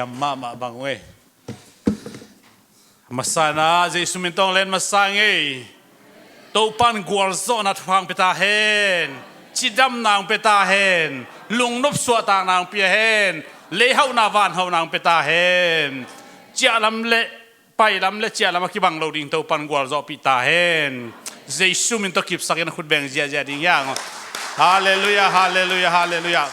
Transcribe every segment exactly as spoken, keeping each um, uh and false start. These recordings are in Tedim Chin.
Kiam mahmah bang uh ei. Masa in ah Jesu min tawh len masa ing ei. Topa'n gualzawhna thupha hong pia ta hen. Cidamna hong pia ta hen. Lungnop suahtakna hong pia hen. Leihauhna vanhauhna hong pia ta hen. Ciahlam le pailam le ciahlam a kibang lo ding Topa'n gualzawhpih ta hen. Jesu min tawh kipsakin a khut beng ziahziah ding hi hang. Halleluiah, halleluiah, halleluiah.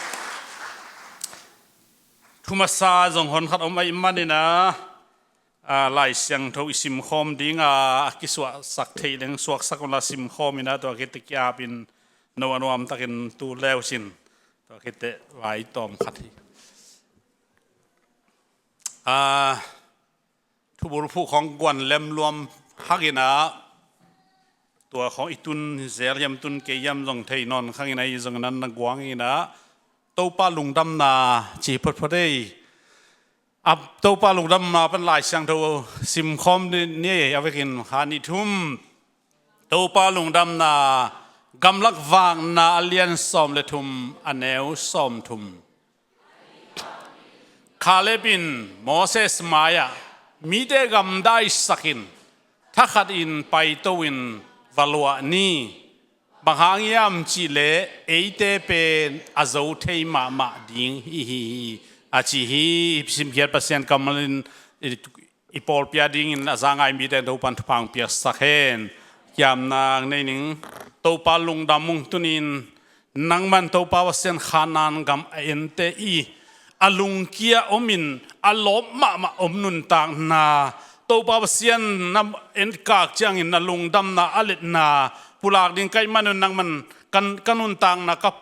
Thu masa zong honkhat om ahih manin ah, a, Lai Siangtho i simkhawm ding a, a kisuahsak theih leng suaksak unla simkhawm in ah, tua khit teh ki-apin no a nuamtakin tu le uh cin. Tua khit teh vai tawm khat hi. A, thubulphuh khawng guan lemluam hak in ah, tua khawng i tun zel hiam tun kei hiam zong thei nawn khang in ah, ahi zongin ah na guang in ah, Topa lungdamna ci photphot ei. A, Topa lungdamna pan Lai Siangtho simkhawm ni, ni ei, a vekin kha nih thum. Topa lungdamna, Gamlak Vakna a lian sawm le thum, a neu sawm thum. Kaleb in Moses mai-ah mite gamdaisakin thakhatin paito-in va luah ni. Bang hang hiam cihleh eite pen a zo thei mahmah ding hi hi hi, a ci hi. Simkhiat Pasian kammal in i, i pawlpi a dingin a za ngai mite Topa'n thupha hong piaksak hen. Kiamna nei ning. Topa lungdam ung, tuni-in nangman Topa Pasian Kanaan gam a ente i, a lungkia omin a lawp mahmah om nuntakna, Topa Pasian na en kak ciangin na lungdamna a letna pulak ding ka hih manun nangman ka, ka nuntakna, ka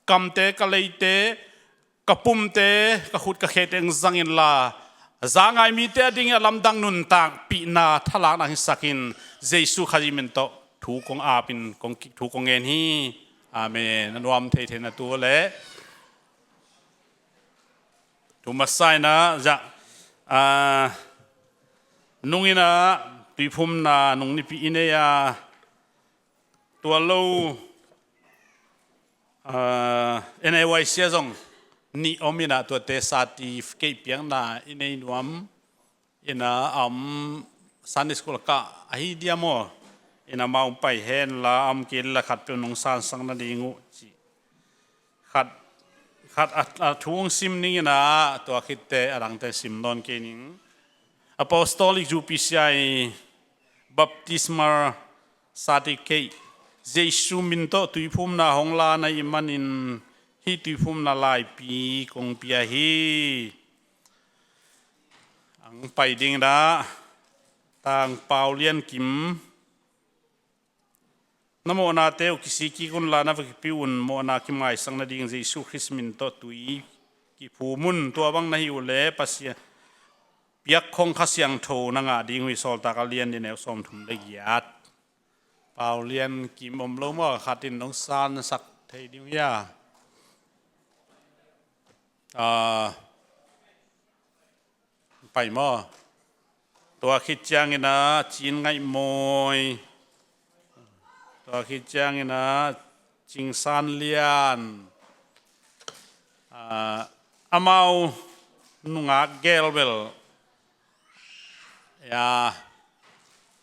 kamte, ka leite, ka pumte, ka khut ka khete hong zang inla, za ngai mite a dingin a lamdang nuntakpihna thalakna hong hisakin, Jesu Khazih min tawh thu kong apin kong ki, thu kong ngen hi. Amen. A nuam theithei na tu le. Thu masa in ah, za, a, nung in ah tuiphumna nung nipi i nei a, tua lo, a, N A Y C ah zong nih om in ah, tuate certificate piakna i nei nuam in ah, a om Sunday school kah ahi diam aw. In ah amau pai henla, a om kei leh khat peuh nong sansak nading uh ci. Khat, khat a, a thu hong sim ning in ah, tua khit teh a dangte sim nawn kei ning. Apostolic U P C I Baptismal Certificate. Jesu min tawh tuiphumna hong la na hih manin hih tuiphumna laipi kong pia hi. Ang pai ding in ah, Tang Pau Lian Kim, na mawhnate uh kisik kik unla na va kipia un, mawhna kimaisak nading Jesu Khrist min tawh tui kiphum un. Tua bang na hih uh leh Pasian piakkhong Kha Siangtho na ngah ding uh hi. Sawltak a lian nih, a neu sawmthum le giat. Pau Lian Kim om lo maw, khat in nong sansak thei ding uh hia? A, pai maw? Tua khit ciangin ah Cin Ngaih Mawi, tua khit ciangin ah Cing San Lian, a, amau nungak gel bel, ya,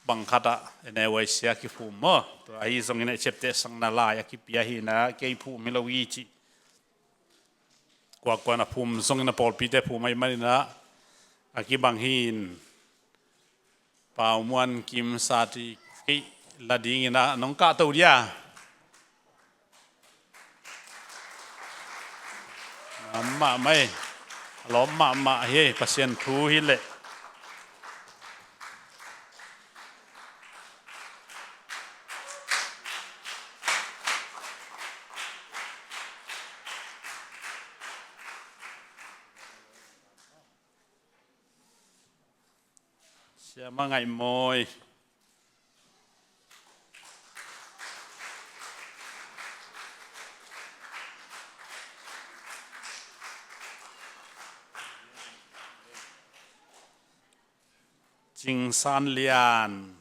bang khat ah N A Y C ah kiphum maw? Tua ahi zongin ah i ciaptehsakna lai a kipia hi in ah, kei phum hi lo hi ci. Kuakuan a phum zongin a pawlpite phum ahih manin ah a kibang hi in, Pau Muan Kim certificate la dingin ah nong kahto dia. Mahmah mai. A lawp mahmah hi, Pasian thu hi leh. Siama Ngaih Mawi. Cing San Lian.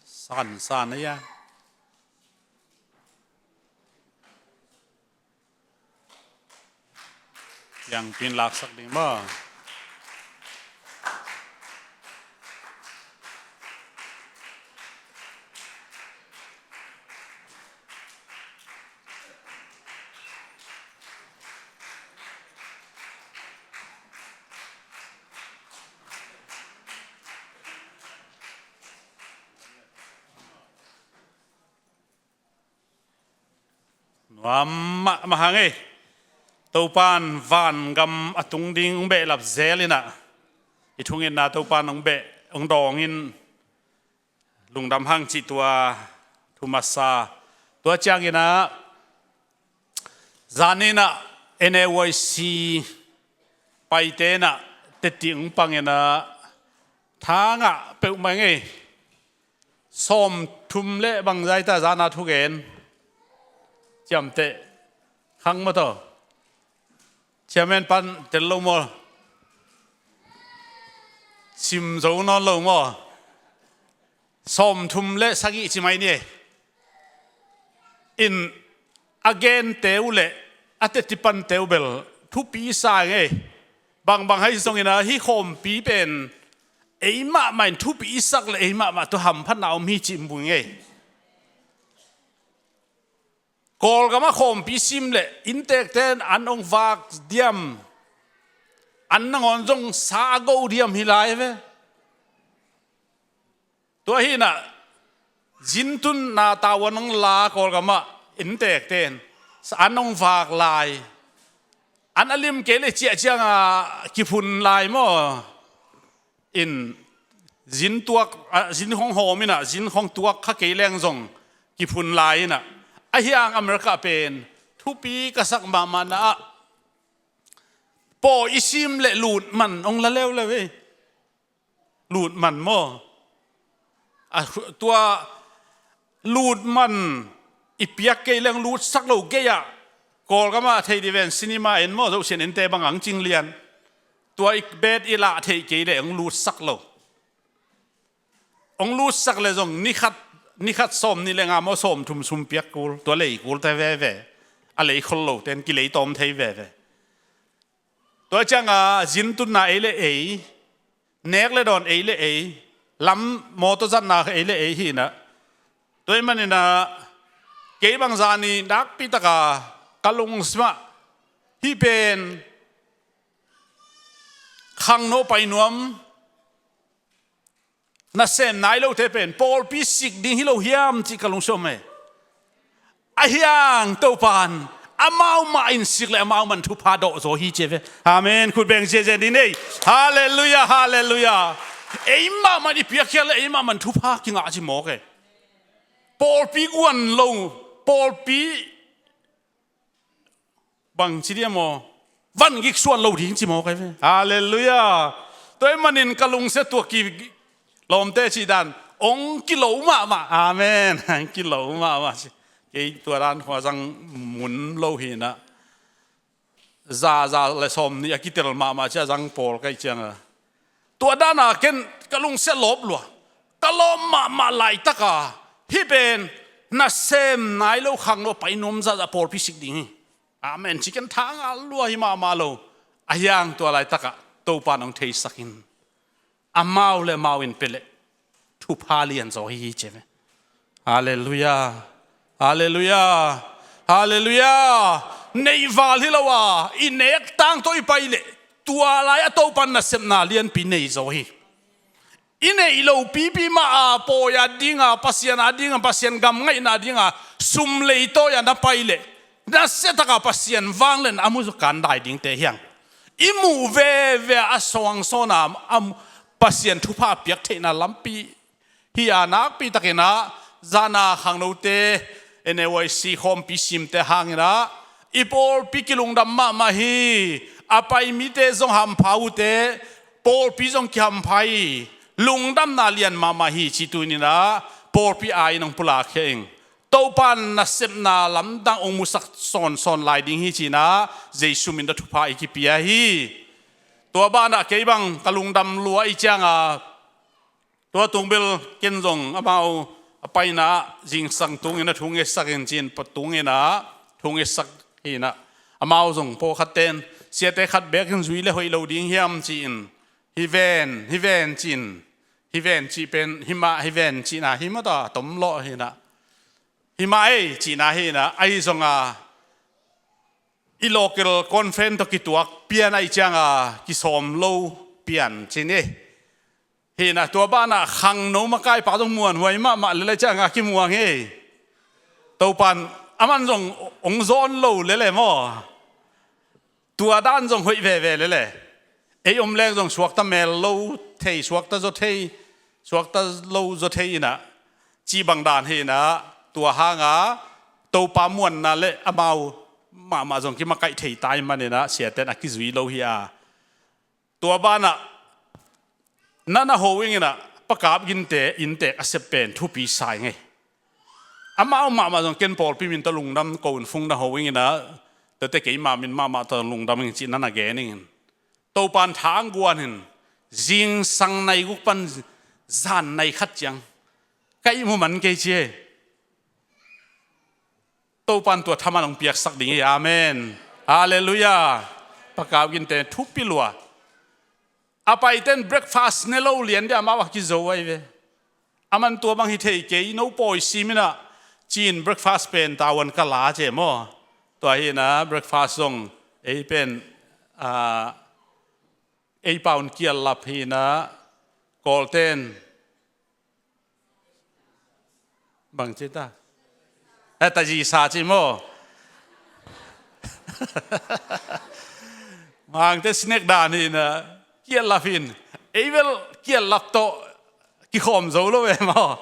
San San ahi a. Piangpin laksak ding maw? Nuam mahmah hang ei. Topan vangam a tung ding hong behlap zel inah, i thungetna Topan hong beh, hong dawng in, lungdam hang cih tua thu masa. Tua cianginah, zan inah N A Y C paite inah teti hong pang inah, thangah peuhmah ngei. Sawmthum le bangzah ta zana thugen ciamteh khang maw taw? Chairman pan tel lo maw? Sim zo nawn lo maw? Sawmthum le sagih ci mai ni. In a gente uh le a teti pante uh bel thupi sa ngei. Bangbang hai zongin ah hih khawmpi pen ei mahmah in thupi i sak le ei mahmah tawh hamphatna om hi cih mu ngei. Kawlgam ah khawmpi sim le innteekte in an hong vak diam, an nangawn zong sa a go diam hi lai ve. Tua hi inah, zin tunna tavuan hong la Kawlgam ah innteekte in sa an hong vak lai. An a lim kei le ciah ciangah kiphun lai maw? In zin tuak, ah, zin hong hawm inah, zin hong tuak kha kei leng zong kiphun lai inah. Ahi hang America pen thupi ka sak mahmahna ah, paw i sim le lut man hong la leuleu ei. Lut man maw? A, tua lut man i piak kei leng lutsak lo gei ah. Kawlgam ah thei dih ven, cinema en maw, Zosian ente bang ang cing lian. Tua i bet i lah theih kei leh hong lutsak lo. Hong lutsak le zong nikhat, nikhat sawm nih le nga maw, sawmthum sum piak kul, tua lei kulte veve. A lei khol lo ten kilei tawm thei veve. Tua ciangah zin tunna ei le ei, nek le dawn ei le ei, lam mawtaw zatna ei le ei hi inah. Tua ahih manin ah kei bang zan ih nakpi taka ka lungsim ah hih pen khangno pai nuam, nasem nai lote pen pawlpi sik ding hi lo hiam cih ka lungsim e. Ahi hang Topan amau mah in sik le amau mah in thupha dawh zaw hi ci ve. Amen. Khut beng ziahziah dih ni. Halleluiah, halleluiah. Ei mahmah in i piakkhiat le ei mahmah in thupha kingah ci mawk e. Pawlpi guan lo, pawlpi bang ci diam aw, van gik suan lo ding ci mawk ai ve. Halleluiah. Tua ahih manin ka lungsia tua ki lawmte cih dan hong kilo mahmah. Amen. Hong kilo mahmah ci. Kei tua dan khua zang mun lo hi inah, za, za le sawm nih a kitel mahmah ci a zang pawl ka hih ciangah, tua dana ken ka lungsia lawp lua. Ka lawp mahmah laitaka hih pen nasem nai lo khangno pai nuam zahzah pawlpi sik ding hi. Amen ci ken tha ngal lua hi mahmah lo. Ahi hang tua laitakah Topan hong theisak in, amau le amau in pia leh thupha lian zaw hi hi ci ve. Halleluiah. Halleluiah. Halleluiah. Neihval hi lo a, i nek tang tawh i pai leh tua lai a Topan nasepna lianpi nei zaw hi. I neih lopipi mah a, pawi a dinga, Pasian a dinga, Pasian gam ngaihna dinga sum leitawi a na pai leh, nasiataka Pasian vanglian a mu kan dai dingte hi hang. I muh veve a suangsawn a, a Pasian thupha piak theihna lampi hi a, nakpi takin ah zana khangnote, N A Y C khawmpi simte hangin ah i pawlpi kilungdam mahmah hi. A pai mite zong hampha uhte, pawlpi zong kihampha hi. Lungdamna lian mahmah hi ci. Tuni-in ah pawlpi ai-in hong pulakkhia ing. Topan nasepna lamdang hong musak sawnsawn lai ding hi ci-in ah Jesu min tawh thupha i kipia hi. Tua banah kei bang ka lungdam lua i cianga, tua tung bel ken zong amau a paina ah zingsang tungin ah thu ngetsak in ci-in, pa tungin ah thu ngetsak hi-in ah, amau zong pawlkhatte'n siate khat bekin zui le hoih lo ding hiam ci-in, hi ven, hi ven ci-in, hi ven cih pen, hi mah, hi ven cihna hi mawta tom lawh hi nah. Hi mah ei cihna hi nah, ahi zonga i local conference tawh kituak pian ahi cianga kisawm lo pian ci ni. Hi nah, tua banah khangno makaipa zong muanhuai mahmah lele cianga kimuang ei. Topan aman zong ong zawn lo lele maw? Tua dan zong hoih veve lele. Ei om leng zong suakta mel lo thei, suakta zaw thei, suakta lo zaw thei inah, cih bang dan hi inah, tua hanga Topa muanna le amau mahmah zong kimakaih thei tai maninah siaten a kizui lo hi a. Tua banah na na ho inginah pakap ginte inntek a sep pen thupi sai ngei. Amau mahmah zong ken pawlpi min tawh lungdam ko in fung na ho inginah, tuate keima min mahmah tawh lungdam ing cih na na gen ingin. Topan thang guan in zingsang nai guk pan zan nai khat ciang ka ihmu man kei ci ei. Topan tua thaman hong piaksak ding hi. Amen. Halleluiah. Pakap ginte thupi lua. A paiten breakfast ne lo lian dia amau a kizo ahi ve. Aman tua bang hi thei kei, no pawi siminah cin breakfast pen tavuan ka la ce maw? Tua hinah breakfast zong ei pen, ah, ei paun kiallap hinah Kawlten bang ci ta? Eh, ta zisa ci maw? Mangte snack dan hinah kiallap hin. Ei bel kiallap tawh kikhawm zo lo ve maw?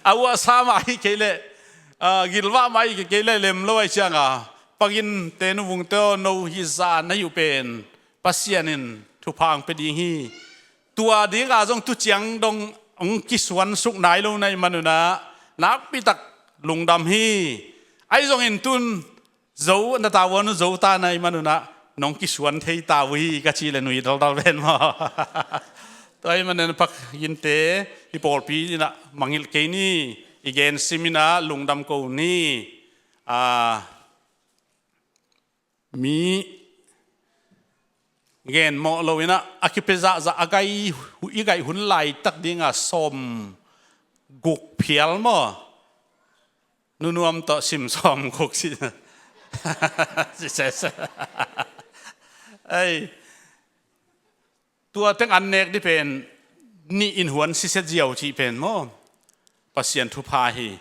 A uahsa mah hi kei leh, ah, gilvah mah hi kei leh lem lo ahi cianga, paginte nuvungte aw, no hi zan na hi uh pen Pasian in thupha hong pia ding hi. Tua dinga zong tuciang dong hong kisuansuk nai lo na hih manunah nakpitak lungdam hi. Ahi zongin tun zo na tavuan uh zo ta na hih manunah nong kisuan thei ta uh hi ka cih le nui daldal ven maw? Tua hih manin pak ginte, i pawlpi inah mangilh kei ni, i gen siminah lungdam ko ni. Ah, mi gen mawh loinah a kipia zahzah a gai, i gaih hun laitak dinga sawm guk phial maw? Nunuam tawh sim sawm guk si. Ei, tua teng an nek dih pen nih in huan siset ziau cih pen maw? Pasian thupha hi.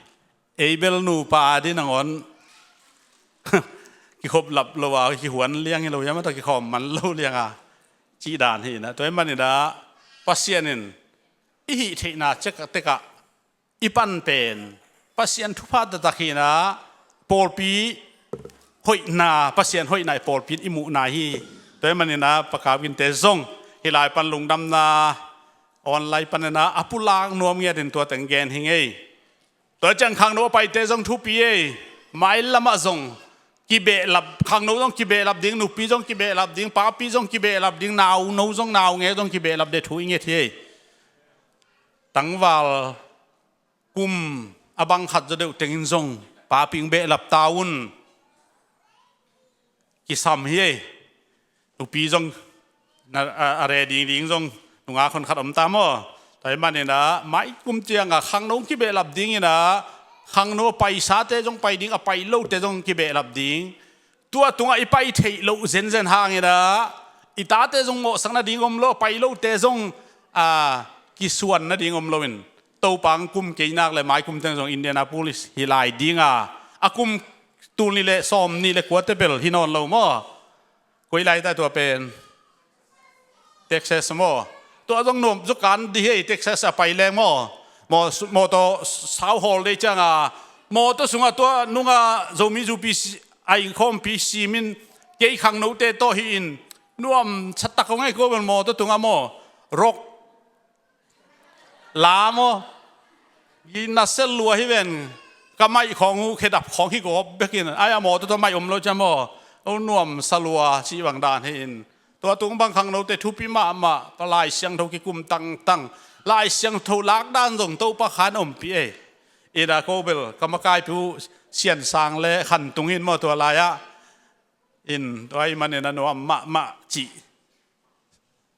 Ei bel nupa dih nangawn kikhop lap lo a kihuan liang hi lo, ia mata kikhawm man lo lianga cih dan hi inah. Tua hih maninah Pasian in i hih theihna cek tekah i pan pen Pasian thupha taktak hinah pawlpi hoihna, Pasian hoihna i pawlpi in i muhna hi. Tua hih maninah pakap ginte zong hih lai pan lungdamna online paninah a pulak nuam ngiatin tua teng gen hi ngei. Tua ciang khangno a paite zong thupi ei. Mailamah zong kibehlap, khangno zong kibehlap ding, nupi zong kibehlap ding, papi zong kibehlap ding, nauno zong, naungek zong kibehlap ding thu i nget hi ei. Tangval kum a bang khat zaw deuh tengin zong papi hong behlap ta un. Kisam hi ei. Nupi zong na, a, a re dingding zong nungak hon khat om ta maw? Tua hih maninah maikum cianga khangno hong kibehlap dinginah khangno a paisate zong pai ding, a pai lote zong hong kibehlap ding. Tua tungah i pai theih loh zenzen hanginah i tate zong mawhsak nading om lo, a pai lote zong, a, kisuan nading om loin Topa hong kum kei nak le maikum teng zong Indianapolis hi lai dinga, a kum tul nih le sawm nih le kuate bel hi nawn lo maw? Koi lai ta tua pen Texas maw? Tua zong nuam zaw kan dih hi ei, Texas a pai leng maw? Maw, mawtaw sau hawl dei cianga mawtaw sungah tua nunga Zomi zupi si, a innkhawmpi simin kei khangnote tawh hi-in nuam satak hong ei ko bel mawtaw tungah maw? Rock la maw? Gi nasel lua hi ven. Ka maih khawng uh khedap khawng hi gawp bekin ai a mawtaw tawh maih om lo cia maw? O nuam sa lua cih bang dan hi-in tua tung bang khangnote thupi mahmah, pa Lai Siangtho kikum tangtang, Lai Siangtho lakdan zong Topa khan ompih ei. Ina ko bel ka makaipi uh Sian Sang le Khan Tung in maw tua lai-ah in, tua ahih manin a nuam mahmah cih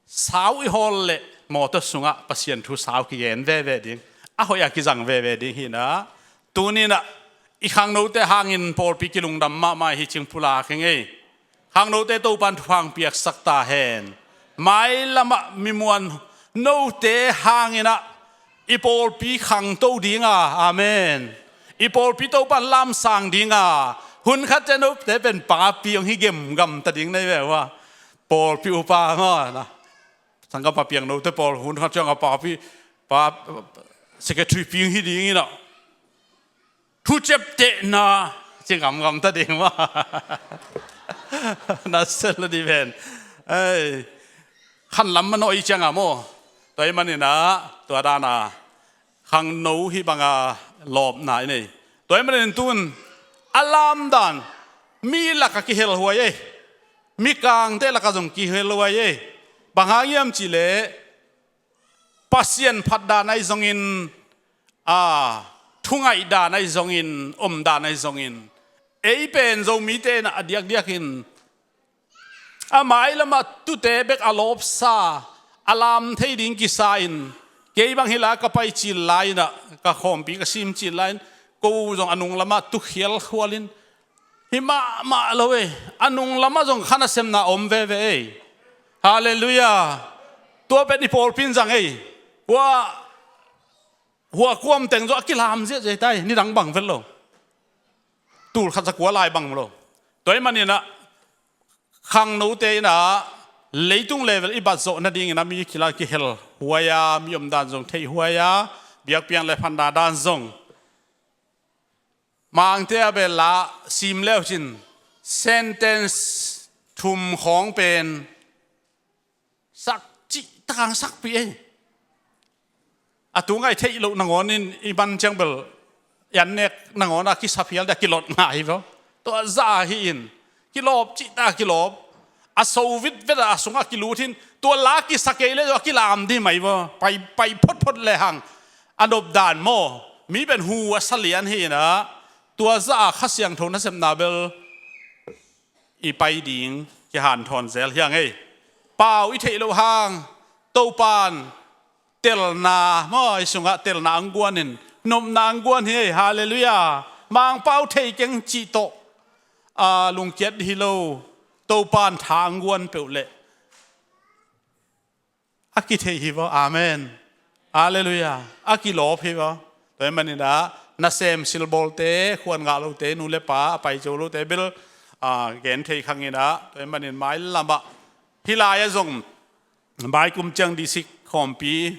sau i hawl leh mawtaw sungah Pasian thu sau kigen veve ding, a hoih a kizang veve ding hi inah, tuni inah i khangnote hangin pawlpi kilungdam mahmah hi cih pulak ing ei. Khangnote Topan thupha piaksak ta hen. Mailamah mi muan note hang inah i pawlpi khangto ding a, amen. I pawlpi Topan lamsang ding a, hun khat ciang note pen papi hong hi gemgam ta ding na hi ve ua. Pawlpi upa maw, na, sanggampa piang note pawl hun khat ciang a papi, pa, secretary pi hong hi ding inah, thu ciaptehna ci gamgam ta ding maw? Na sel lo dih pen, ei, khanlam mah nawh i ciang a maw. Tua ahih manin ah tua dan a khangno hih banga lawpna i nei. Tua ahih manin tun a lamdan mi lakah kihel huai ei. Mikangte lakah zong kihel huai ei. Bang hang hiam cih leh Pasian phatdan ahi zongin, a, thungaihdan ahi zongin, omdan ahi zongin, ei pen Zomite in a diakdiakin a mailamah tute bek a lawpsa, a lam thei ding kisa in, kei bang hi lai ka pai cil lai inah, ka khawmpi ka sim cil lai in, ko zong a nung lamah tukhial khualin, hi mahmah lo ei. A nung lamah zong kha nasemna om veve ei. Halleluiah. Tua pen i pawlpi in zang ei. Hua, hua kuam teng zong a kilam ziahziah ta ei, nidang bang vet lo. Tul khat za kua lai bang lo. Tua ahih manin ah khangnote inah leitung level i bat zawh nadingin a mi kila kihel huai a, mi omdan zong theih huai a, biakpiak le phatna dan zong Mangte a bel la sim leu cin sentence thum khawng pen sak cih takang sakpih ei. A tu ngai theih loh nangawn in i man ciang bel i an nek nangawn a kisa phial dia kilot ngai hi vaw. Tua zah hi in kilawp cih ta kilawp. A so vitvet a sungah kilut hin tua la kisa kei le a kilam dih mai vaw. Pai, pai photphot le hang a nopdan maw, mi pen hu a sa lian hi inah, tua zah a Kha Siangtho nasepna bel i pai ding kihanthawn zel hi hang ei. Pau i theih loh hang Topan telna maw, i sungah telna ang guan in, nopna ang guan hi ei. Halleluiah. Mangpau thei keng cih tawh a lungkiat hi lo. Topan tha ang guan peuh leh a kithei hi vaw. Amen. Halleluiah. A kilawp hi vaw. Tua ahih manin ah nasem silbawlte, khuan ngah lote, nu le pa a pai zo lote bel, a, gen thei khang inah, tua ahih manin mailamah hih lai-ah zong maikum ciang district khawmpi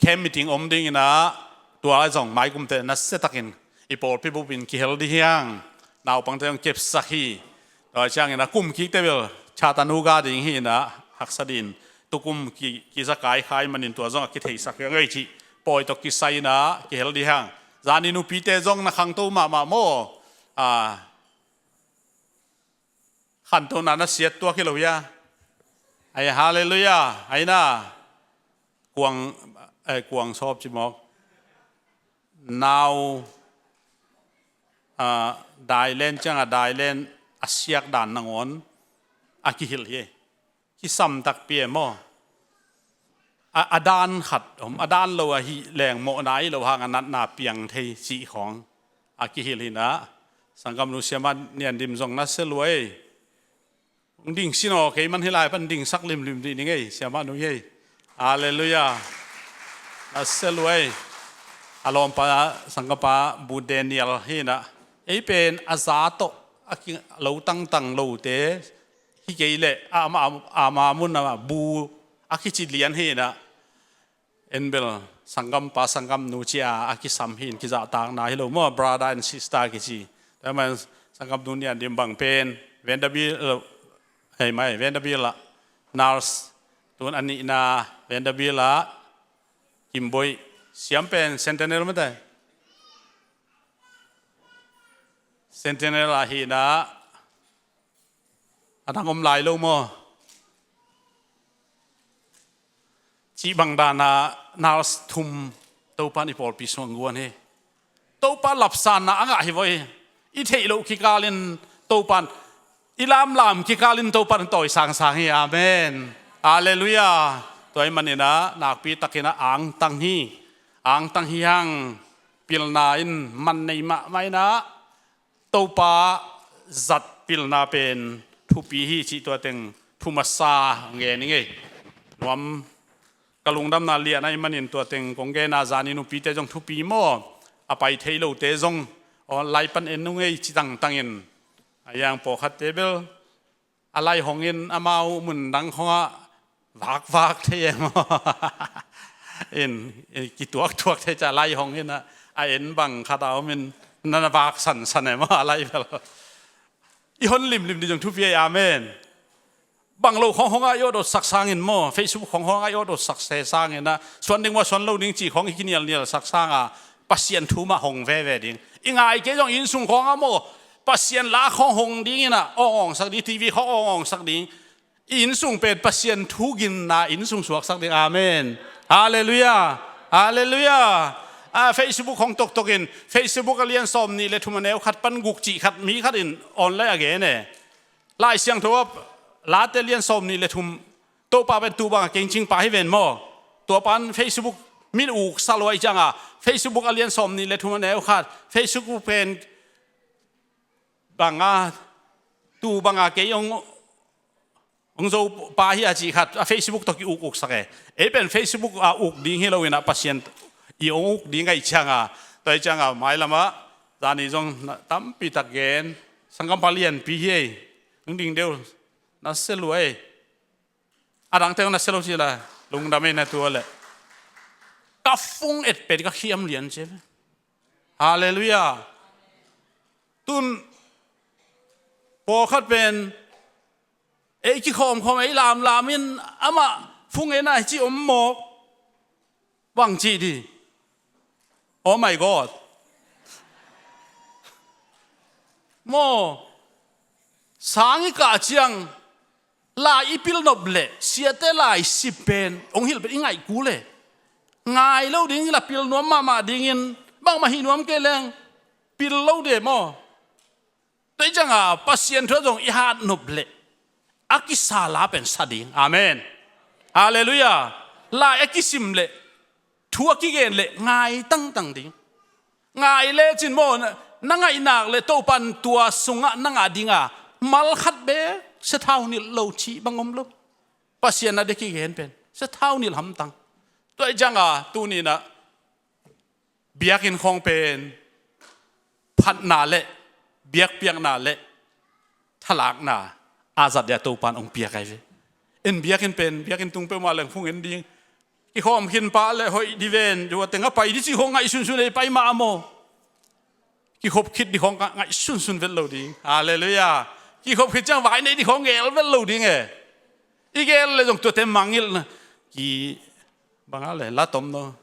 camp meeting om ding inah, tua zong maikumte nasiatakin i pawlpi bupin kihel dih hi hang. Naupangte zong kepsak hi. Tua ciangin a kum kikte bel Chattanooga ding hi inah, haksa din tukum ki, kizakai kha ahih manin tua zong a kitheisak hi hang ei cih pawi tawh kisai inah kihel dih hi hang. Zani nupite zong na khangto mahmah maw? A, khantona na siat tuak hi lo hia? Ai, halleluiah. Ai na, kuang, eh, kuang sawp ci mawk. Nau, ah, dailen ciang a dailen a siak dan nangawn a kihilh hi. Kisam takpi e maw? A, a dan khat om, a dan lo ahih leng mawhna i lo hang a natna piang thei cih khawng a kihilh hi inah, sanggamnu siamah Niandim zong na sia lua ei. Hong ding sin aw, kei man hih lai pan dingsak limlim dih ning ei, siamah nu ei. Halleluiah. Na sia lua ei. A lawmpa sanggampa Bu Daniel hi inah, ei pen a za tawh a ki, lo tangtang lote hi kei leh, a, a, a, a ma mun a bu a kici lian hi inah, en bel sanggampa sanggamnu ci a a kisam hi in, kizahtakna hi lo maw, brother and sister kici. Tua ahih manin sanggamnu Niandim bang pen Vanderbilt, hei mai, Vanderbilt ah nurse, tun a nihna Vanderbilt ah Kimboih, siam pen Sentinel mate. Sentinel ah hi inah, a dang om lai lo maw? Cih bang dan a nurse thum Topan i pawlpi sung ang guan hi. Topa lapsanna a ngah hi vaw hi. I theih loh kikalin Topan i lamlam kikalin Topa in tawi sangsang hi. Amen. Halleluiah. Tua ahih manin ah nakpi takin ah angtang hi. Angtang hi hang, pilna in man nei mahmah in ah, Topa zat pilna pen thupi hi cih tua teng thu masa ngen ing ei. Nuam, ka lungdamna lian ahih manin tua teng kong gen a, zani nupite zong thupi maw, a pai thei lote zong online pan en ung ei ci tangtangin. A yang pawlkhatte bel a lai hong in amau mun dang khawngah vakvak thei e maw? In, in kituaktuak thei ciang a lai hong in ah, a en bang khat a om in na, na vak sansan e maw a lai bel? I hon limlim ding zong thupi ei. Amen. Bang lo khawng hong ah i awt awtsak sangin maw, Facebook khawng hong ah i awt awtsak se sangin ah, suan ding maw suan lo ding cih khawng i kinialnialsak sanga Pasian thu mah hong veve ding. I ngai kei zong i innsung khawng ah maw, Pasian la khawng hong dingin ah awngawngsak ding, TV khawng awngawngsak ding. I innsung pen Pasian thu ginna innsung suaksak ding. Amen. Halleluiah. Halleluiah. A, Facebook khawng toktokin, Facebook a lian sawm nih le thum a neu khat pan guk cih khat mi khat in online a gen e. Lai Siangtho ah Late lian sawm nih le thum, Topa pen tu banga kei cing pa hi ven maw? Tua pan Facebook min uksa lua i cianga, Facebook a lian sawm nih le thum a neu khat, Facebook pen banga, tu banga kei hong, hong zo pa hi a cih khat a Facebook tawh ki-uk uksak e. Ei pen Facebook a uk ding hi lo in ah Pasian i hong uk ding ahih cianga, tua ahih cianga mailamah zani zong na tampi tak gen, sanggampa lianpi hi ei. Hong ding deuh na sia lua ei. A dangte na sia lo ci la, lungdam ei na tua leh. Ka phone et pen ka khiam lian ci ve. Halleluiah. Tun pawlkhat pen ei kikhawmkhawm, ei lamlam in amah phone en a hi ci om mawk. Bang ci di? Oh my God. Maw, sang i kah ciang lai i pilnop leh siate lai sip pen hong hilh pen i ngaih kul e. Ngai lo ding, la pil nuam mahmah dingin, bangmah hih nuam kei leng pil lo de maw? Tua ahih cianga Pasian thu ah zong i hatnop leh a kisa la pen sa ding. Amen. Halleluiah. Lai a kisim leh, thu a kigen leh ngai tangtang ding. Ngai lecin maw, na, na ngaihnak leh Topan tua sungah na ngah dinga mal khat bek siathau nilh lo cih bang om lo. Pasian a dia kigen pen siathau nilh hamtang. Tua ahih cianga tuni in ah biakinn khawng pen phatna le biakpiakna le thalakna a zat dia Topan hong piak ahi ve. En biakinn pen, biakinn tung peuhmah leng phone en ding. Kikhawm khin pah le hoih di ven, tua teng a pai di cih khawng ngaihsunsun ei, pai mah a maw? Kikhop khit di khawng ngaihsunsun vet lo ding. Halleluiah. Kikhop khit ciang vai nei di khawng gel vet lo ding e. I gel leh zong tuate mangngilh na. Ki, bang a le, la tom no.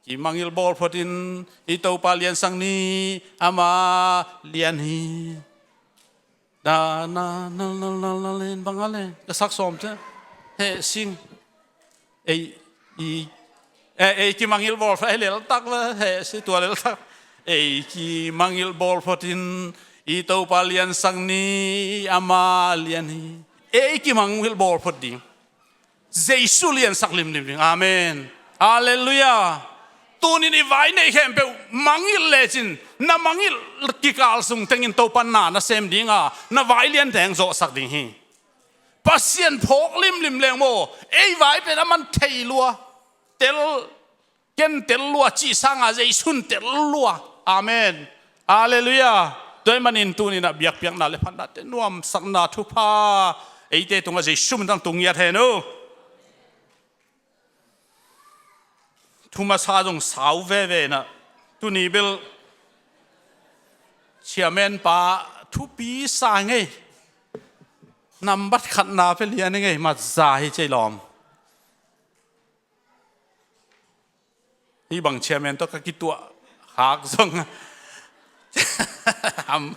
Kimangngilh bawl photin i Topa liansak ni, ama lian hi. Na, na, na, na, na, na, len bang a le, ka sak sawm te. He sing. Ei, i, e, ei kimangngilh bawl phot, ei leltak ve, he si tua leltak. Ei kimangngilh bawl photin i Topa liansak ni, ama lian hi. Ei kimangngilh bawl phot ding. Jesu liansak limlim ding. Amen. Halleluiah. Tunin i vai nei khempeuh mangngilh lecin, na mangngilh kikal sung tengin Topa na na sem dinga, na vai lian teng zawhsak ding hi. Pasian phawk limlim leng maw, ei vai pen a man thei lua. Tel, ken tel lua cih sanga Jesu'n tel lua. Amen. Halleluiah. Tua ahih manin tuninah biakpiakna le phatnate nuamsakna thupha eite tungah Jesu min tawh tung ngiat hen uh. Thu masa zong sau veve inah, tuni bel chairman pa thupi sa ngei. Nambat khatna pia lian i ngei, matza hi cei lawm. Hih bang chairman tawh ka kituah khak zong ham,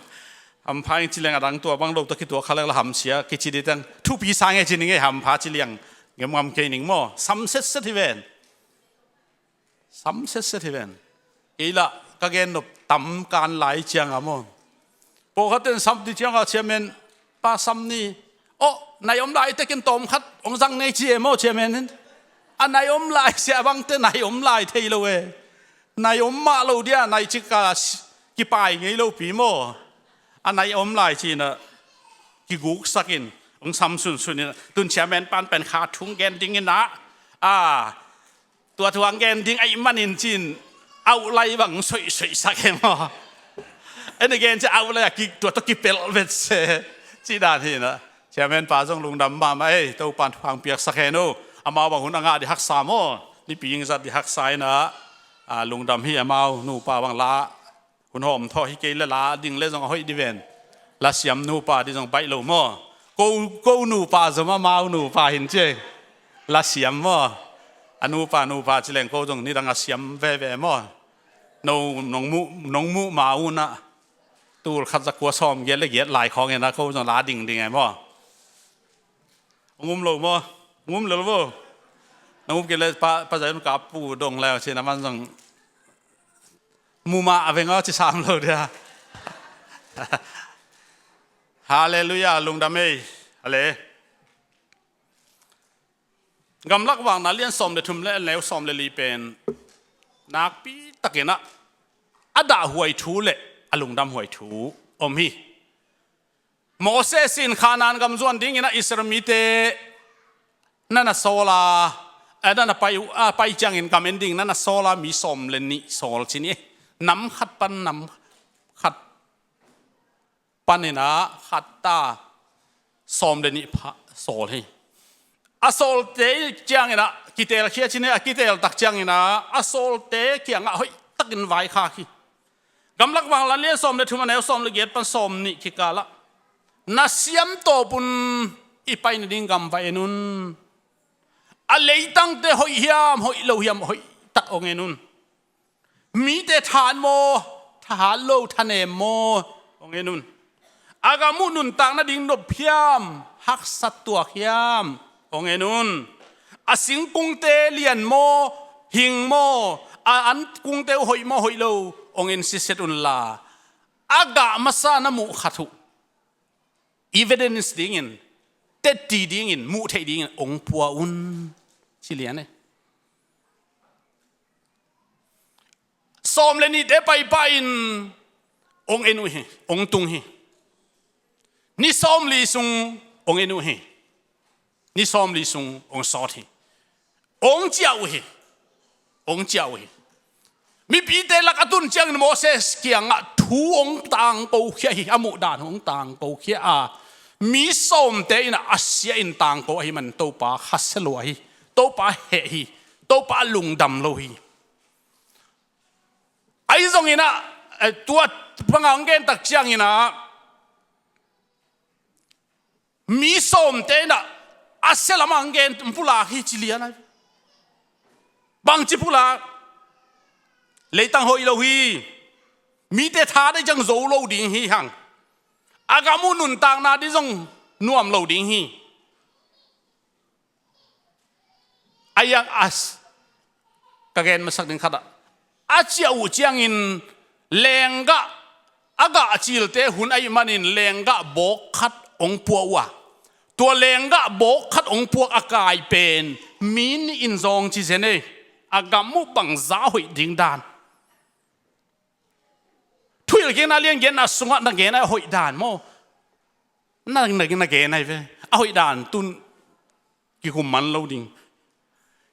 hampha ing ci leng, a dang tua bang lo tawh kituah kha leng la hamsia kici dih teng, thupi sa ngei ci ning ei, hampha ci liang ngemngam kei ning maw. Sam setset hi ven. Sam setset hi ven. Kei lah ka gen nop tam kan lai cianga maw. Pawlkhat ten sam ti cianga chairman Pa Sam ni, aw, nai om lai tekin tawm khat hong zang nei ci e maw, chairman in. A nai om lai sia bangte nai om lai thei lo e. Nai om mah lo dia, nai cika kipai ngei lo pi maw. A nai om lai ci-in ah kiguksak in hong sam sunsun in ah, tun chairman pan pen kha thu gen ding in ah, a, tua thu hong gen ding ahih manin ci-in, auh lai bang soihsoihsak e maw. En again ci, auh lai a ki, tua tawh kipelh vet se cih dan hi in ah. Chairman pa zong lungdam mahmah ei, Topa'n thupha hong piaksak hen uh. Amau bang hun a ngah ding haksa maw. Nipi ing zat ding haksa in ah, a, lungdam hi. Amau nupa bang la hun hawm thawh hi kei le la ding le zong a hoih ding ven. La siam nupa ding zong baih lo maw. Ko, ko nupa zom amau nupa hin ci e. La siam maw. A nupa nupa ci leng ko zong nidang a siam veve maw. No, nong muh, nong muh ma un ah, tul khat za kua sawm giat le giat lai khawng in ah ko zong la dingding e maw. Hong um lo maw? Hong um lo lo maw? Nong um kei le pa, pa Zion ka pu dong leu ci-in a man zong mumah a veng aw ci sam lo dia. Halleluiah, lungdam ei. Ale. Gamlak Vakna lian sawm le thum le a neu sawm le li pen nakpi takin ah a dahhuai thu le a lungdamhuai thu om hi. Moses in Kanaan gam zuan dingin ah Israel mite na na sawl a, eh, na na pai, ah, pai ciangin gam en ding na na sawl a, mi sawm le nih sawl ci ni. Nam khat pan nam khat panin ah khat ta sawm le nih pha sawl hi. A sawlte ciangin ah kitelkhia ci ni, a kitel tak ciangin ah a sawlte kiangah hoih takin vaikhak hi. Gamlak Vakna lian sawm le thum a neu sawm le giat pan sawm nih kikal ah, na siam tawpun i pai nading gam va en un. A leitangte hoih hiam, hoih lo hiam, hoih tak hong en un. Mite thahat maw, thahat lo, thanem maw, hong en un. A gam uh nuntak nading nop hiam, haksat tuak hiam, hong en un. A singkungte lian maw, hing maw, a an kungte uh hoih maw, hoih lo, hong en siset unla, a gah masa na muh khat uh evidence dingin, tetti dingin, muh theih dingin hong pua un, ci lian e. Sawm le nihte paipah in hong en uh hi, hong tung hi. Ni sawmli sung hong en uh hi. Ni sawmli sung hong sawt hi. Hong ciah uh hi. Hong ciah uh hi. Mipite lak a tun ciangin Moses kiangah thu hong tangkokhia hi. A muh dan hong tangkokhia a, mi sawmte in a sia in tangko ahi man Topa khasia lua hi. Topa heh hi. Topa lungdam lo hi. Ahi zongin ah, eh, tua banga hong gen tak ciangin ah, mi sawmte in ah a sia lamah hong gen, hong pulak hi ci lian ahi. Bangci pulak? Leitang hoih lo hi. Mite thahat ciang zo lo ding hi hang. A gam uh nuntakna ding zong nuam lo ding hi. A yang as ka gen masak ding khat ah, a ciah uh ciangin lenggah, a gah cilte hun ahih manin lenggah bawk khat hong puak uh a, tua lenggah bawk khat hong puak a kai pen mi nih in zong ci zen ei. A gam uh bangza hoih ding dan. Thuhilhkikna lian giatna sungah na gen a hoih dan maw? Na, na, na gen ahi ve. A hoih dan tun kikum man lo ding.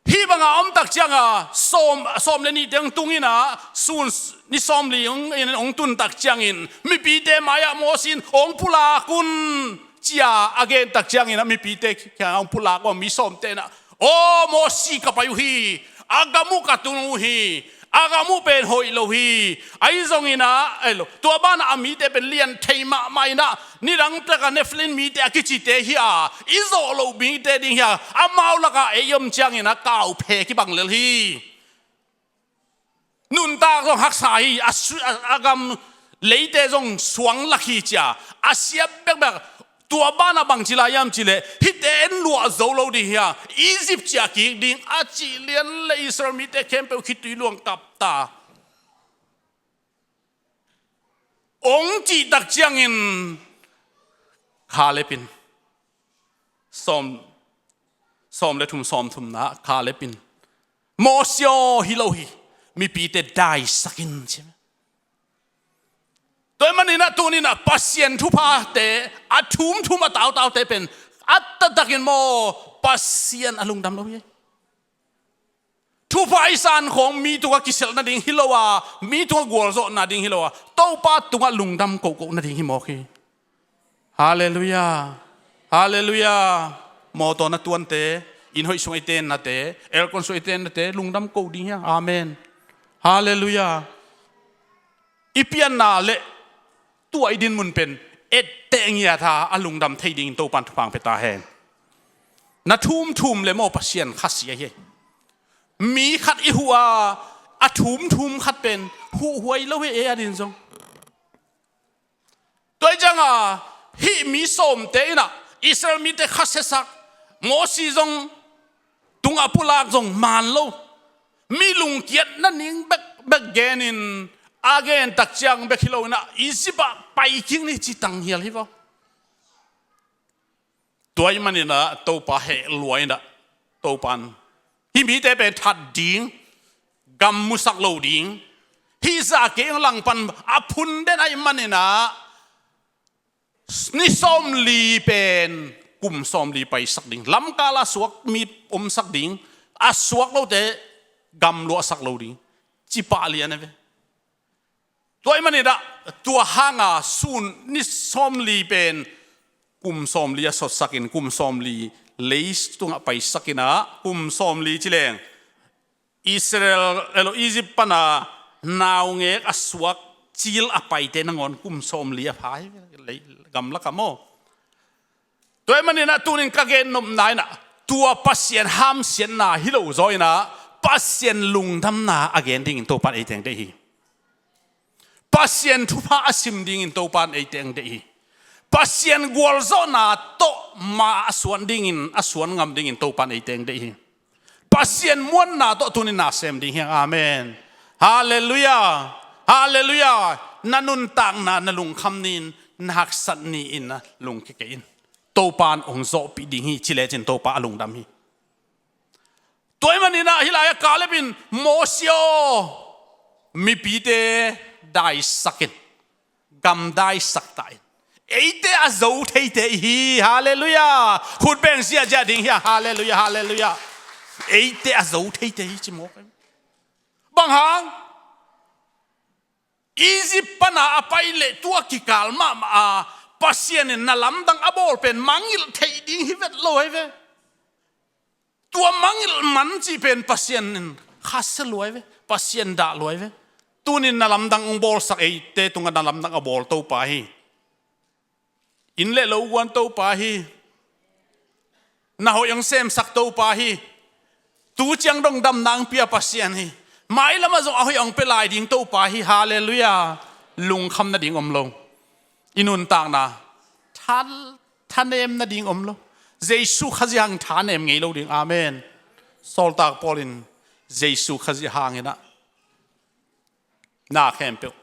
Hih banga om tak cianga sawm, sawm le nih teng tung in ah, sun ni sawmli hong, in hong tun tak ciangin mipite mai-ah Mawsi in hong pulak un cia a gen tak ciangin ah mipite kiangah hong pulak un, mi sawmte in ah, aw Mawsi, ka pai uh hi, a gam uh ka tun uh hi, a gam uh pen hoih lo hi. Ahi zongin ah, ei lo, tua banah a mite pen lian thei mahmah in ah, nidang pek a Nephilim mite a kicite hi a, i zawh loh mite ding hi a, amau lakah ei om ciangin ah kauphe kibang lel hi. Nuntak zong haksa hi, a su-, a, a gam leite zong suang lak hi cia, a siap bekbek. Tua banah bangci lai hiam cih leh, hihte en luah zo lo ding hi a, Egypt ciah kik ding a cih lian leh Israel mite khempeuh khitui luang kap ta. Hong cih tak ciangin Kaleb in, sawm, sawm le thum, sawm thumna Kaleb in, Mawsi aw, hi lo hi, mipite daisak in, ci. Tua ahih manin ah tuni-in ah Pasian thuphate, a thumthum a tautaute pen a taktakin maw, Pasian a lungdam lo hi. Thupha i san khawng mi tungah kiselh nading hi lo a, mi tungah gualzawh nading hi lo a, Topa tungah lungdam kohkoh nading hi mawk hi. Halleluiah. Halleluiah. Mawtaw na tuante, inn hoih sung i tennate, aircon sung i tennate lungdam ko ding hi hang. Amen. Halleluiah. I pianna le tua i dinmun pen etteh ngiat a, a lungdam thei dingin Topan thupha hong pia ta hen. Na thumthum le maw, Pasian khasia hi. Mi khat i huh a, a thumthum khat pen huhuai lo hi, ei adin zong. Tua hi cianga hih mi sawmte in ah Israel mite khasiasak, Mawsi zong tungah pulak zong man lo. Mi lungkiat nading bekbek genin, a gen tak ciang bek hi lo in ah Egypt ah pai kik ni ci tanghial hi vaw. Tua ahih manin ah Topa heh lua in ah, Topan hih mite pen that ding, gam musak lo ding, hih zah kei hong langpan a phun den ahih manin ah ni sawmli pen kum sawmli paisak ding, lamkal a suak mi omsak ding, a suak lote gam luahsak lo ding, ci pah lian a ve. Tua ahih manin ah tua hanga sun ni sawmli pen kum sawmli a sotsakin, kum sawmli lei tungah paisakin ah, kum sawmli ci leng Israel, elo, Egypt pana naungek a suak cil a paite nangawn kum sawmli a pha hi, lei, gamlak ah maw. Tua ahih manin ah tunin ka gen nopna in ah, tua Pasian hamsiatna hi lo zaw in ah, Pasian lungdamna a gen dingin Topan ei teng deih hi. Pasian thupha a sim dingin Topan ei teng deih hi. Pasian gualzawhna tawh ma a suan dingin, a suan ngam dingin Topan ei teng deih hi. Pasian muanna tawh tunin na sem ding hi hang. Amen. Halleluiah. Halleluiah. Na nuntakna na lungkham ni-in, na haksat ni-in na lungkia kei in. Topan hong zawhpih ding hi, ci lecin Topa a lungdam hi. Tua ahih manin ah hih lai-ah Kaleb in, Mawsi aw, mipite daisak in, gam daisak ta in. Eite a zo theite i hi. Halleluiah. Khut beng ziahziah ding hi a. Halleluiah, halleluiah. Eite a zo theite hi ci mawk. Bang hang? Egypt pana a pai leh tua kikal mahmah a, Pasian in na lamdang a bawl pen mangngilh theih ding hi vet lo ahi ve. Tua mangngilh man cih pen Pasian in khasia lua ahi ve, Pasian dah lua ahi ve. Tunin na lamdang hong bawlsak, eite tungah na lamdang a bawl Topa hi. Inn le lo guan Topa hi. Na hoih hong semsak Topa hi. Tu ciang dong damna hong pia Pasian hi. Mailamah zong a hoih hong pia lai ding Topa hi. Halleluiah. Lungkham nading om lo. I nuntakna tha, thanem nading om lo. Jesu Khazih hangin thanem ngei lo ding. Amen. Sawltak Paul in Jesu Khazih hangin ah na khempeuh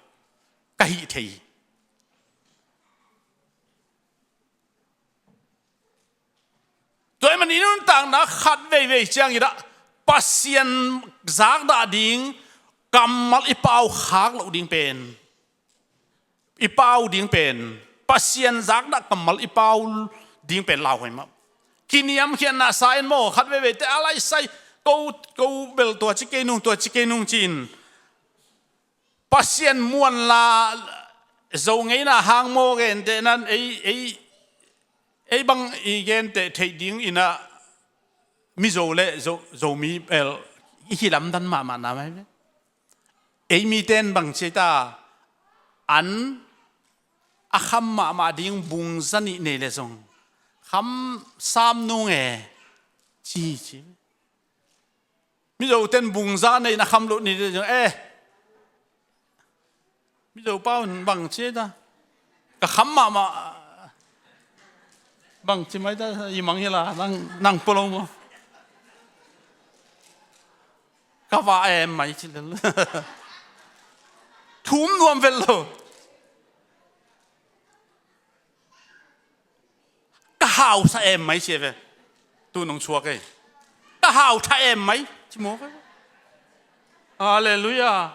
ka hih thei hi. Tua ahih manin i nuntakna khat veivei ciangin ah Pasian zakdah ding kammal i pau khak loh ding pen, i pau ding pen, Pasian zakdah kammal i pau ding pen lauhuai mah. Kiniamkhiatna sa in maw, khat veiveite a laisai, ko, ko bel tua ci kei nung, tua ci kei nung ci-in Pasian muanla, Zo ngeina hang maw genteh nan, ei, ei, ei bang i genteh theih ding in ah, Mizo le Zo, Zomi bel i kilamdan mahmah na mai ve. Ei mite in bang ci ta, an a kham mahmah ding bung za nih nei le zong kham sam nung e, ci, ci. Mizo ten bung za nei na kham loh ni zong, eh. Mizo pau in bang ci ta. Ka kham mahmah. Bang ci mai ta, i mang hi la, nang, nang polo maw. Ka va em mai ci lel. Thum nuam vel lo. Hausa em mai ci ve. Tu nong suak ei. Ka hau tha em mai ci maw ve. Halleluiah.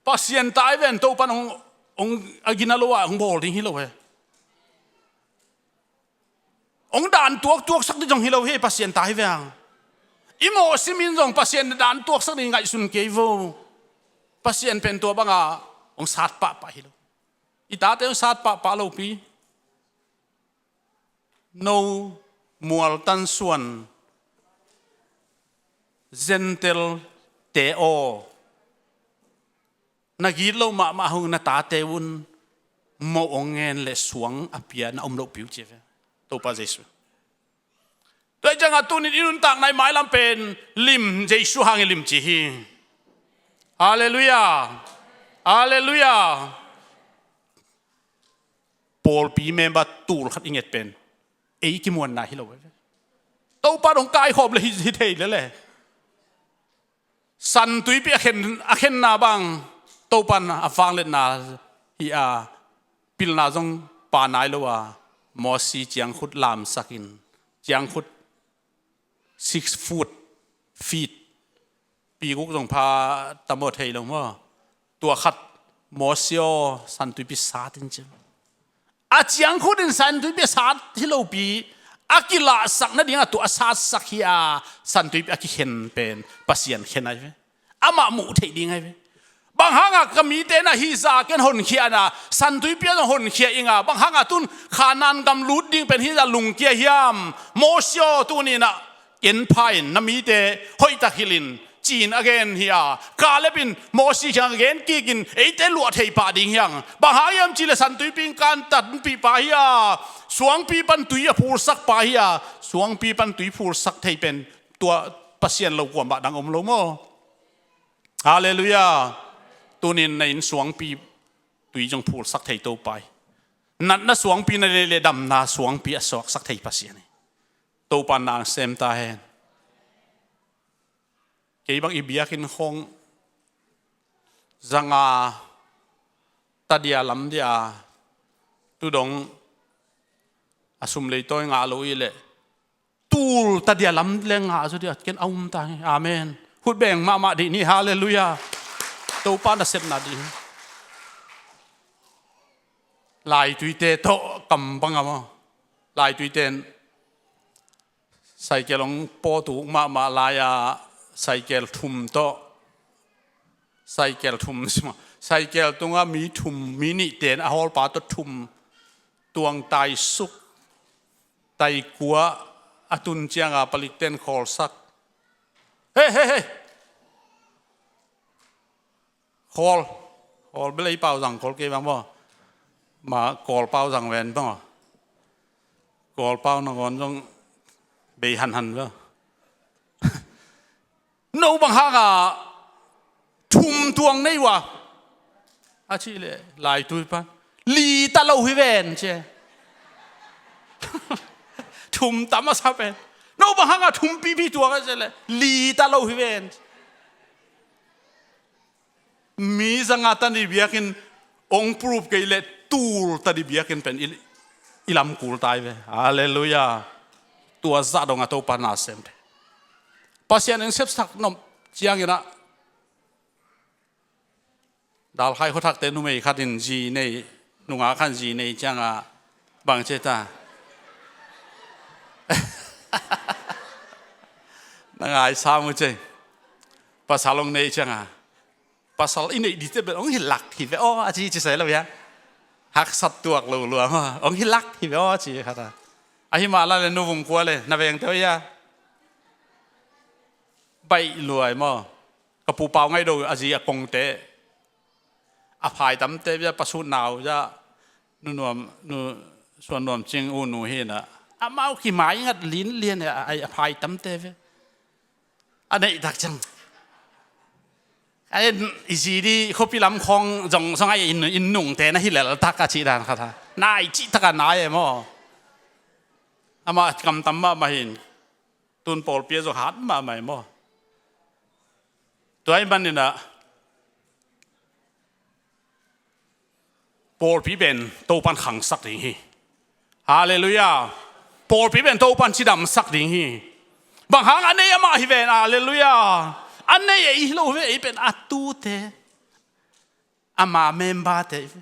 Pasian ta hi ven, Topan hong, hong a gina lo ah hong bawl ding hi lo he. Hong dan tuaktuak sak ding zong hi lo hi, Pasian ta hi ve ang. I mawh simin zong Pasian dan tuaksak ding ngaihsun kei vo. Pasian pen tua banga hong sat pahpah hi lo. I tate hong sat pahpah lopi. No mualtan suan Gentile te aw, na gitloh mahmah hong na tate un mawh hong ngen le suang a pia na om lohpi uh ci ve. Topa Jesu. Tua hi ciangah tunin i nuntakna i mailam pen lim, Jesu hangin lim ci hi. Halleluiah. Halleluiah. Pawlpi member tul khat i nget pen ei kimuanna hi lo ve. Topa dong kaikhawm le hi, hi thei lele. San Tuipi a khen, a khenna bang Topan a vangliatna hi a, pilna zong pa nai lo a, Mosi ciangkhut lamsakin, ciangkhut six foot, feet, pi guk zong pha tam aw thei lo maw. Tua khat Mosi aw, San Tuipi sat in ci. A ciangkhut in San Tuipi a sat hi lopi, a kilahsak nading a tua a satsak hi a, San Tuipi a kikhen pen Pasian khen ai ve. Amah muh theih ding ai ve. Bang hanga ka mite na hih za ken honkhia na, San Tuipi a zong honkhia inga, bang hanga tun Khanan gam lut ding pen hih za lungkia hiam? Mosi aw, tuninah ken pha in, na mite hoihtak hilhin, ci-in a gen hi a, Kaleb in Mosi kiang a gen kikin eite luah thei pah ding hiang. Bang hang hiam cih leh San Tuipi in kantanpih pa hi a, suangpi pan tui a phulsak pa hi a, suangpi pan tui phulsak thei pen tua Pasian lo kuamah dang om lo maw? Halleluiah. Tunin na inn suangpi tui zong phulsak thei Topa hi. Natna suangpi na neih leh damna suangpi a suaksak thei Pasian hi. Topa nang sem ta hen. Kei bang i biakinn khong zanga tadia lamdia tudong a sum leitawi ngah lo i leh tul tadia lam le ngah zaw dia ken a um ta hi. Amen. Khut beng mahmah dih ni. Halleluiah. Topa nasepna dih hi. Laituite tawh kam bang a maw? Laituite in cycle hong pawtuk mahmah lai-a cycle thum tawh, cycle thum, cycle tungah mi thum, mi nihte in a hawlpa tawh thum, tuang taisuk, taikua a tun cianga palikte in khawlsak. He, he, he. Khawl. Khawl bel ei pau zang khawl kei bang maw? Ma Kawl pau zang ven bang maw? Kawl pau nangawn zong bei hanhan bang. No bang hanga thum tuang nei ua? A cih leh laitui pan li ta lo hi ven ci. Thum tam a sa pen. No bang hanga thum pipi tuang a cih leh li ta lo hi ven. Mi zanga tani biakinn ong proof kei leh tul tani biakinn pen i, i lam kul tai ve. Halleluiah. Tua zah dong a Topa na sem te. Pasian in sepsak nop ciangin ah Dalkhai khuathakte numei khat in zi nei, nungak khat in zi nei cianga bang ci ta? Na ngai sam uh ci. Pasal ong nei cianga pasal i neih dite bel ong hilak hi ve aw a ci, ci sai lo ia. Haksat tuak lo lua maw, ong hilak hi ve aw a ci khat a. Ahi mah la le nuvung kua le na vengte aw ia. Baih luai maw. Ka pu Pau Ngaih Do a zi a kongte a phai tamte bia pasut nau za nu nuam, nu suan nuam cing u nu hi na. Amau ki mai ngat lin lian a, a, a phai tamte ve. A neih tak ciang. A en i zi di khuapi lam khong zong zong a in, in nungte na hi lel tak a cih dan khat a. Nai cih tak a nai e maw. Amah kam tam mahmah hin. Tun pawlpi a zong hat mahmah e maw. Tua ahih manin ah pawlpi pen Topan khangsak ding hi. Halleluiah. Pawlpi pen Topan cidamsak ding hi. Bang hang a nei amah hi ven, halleluiah. A nei ei hi lo ve, ei pen a tute, ama memberte hi ve.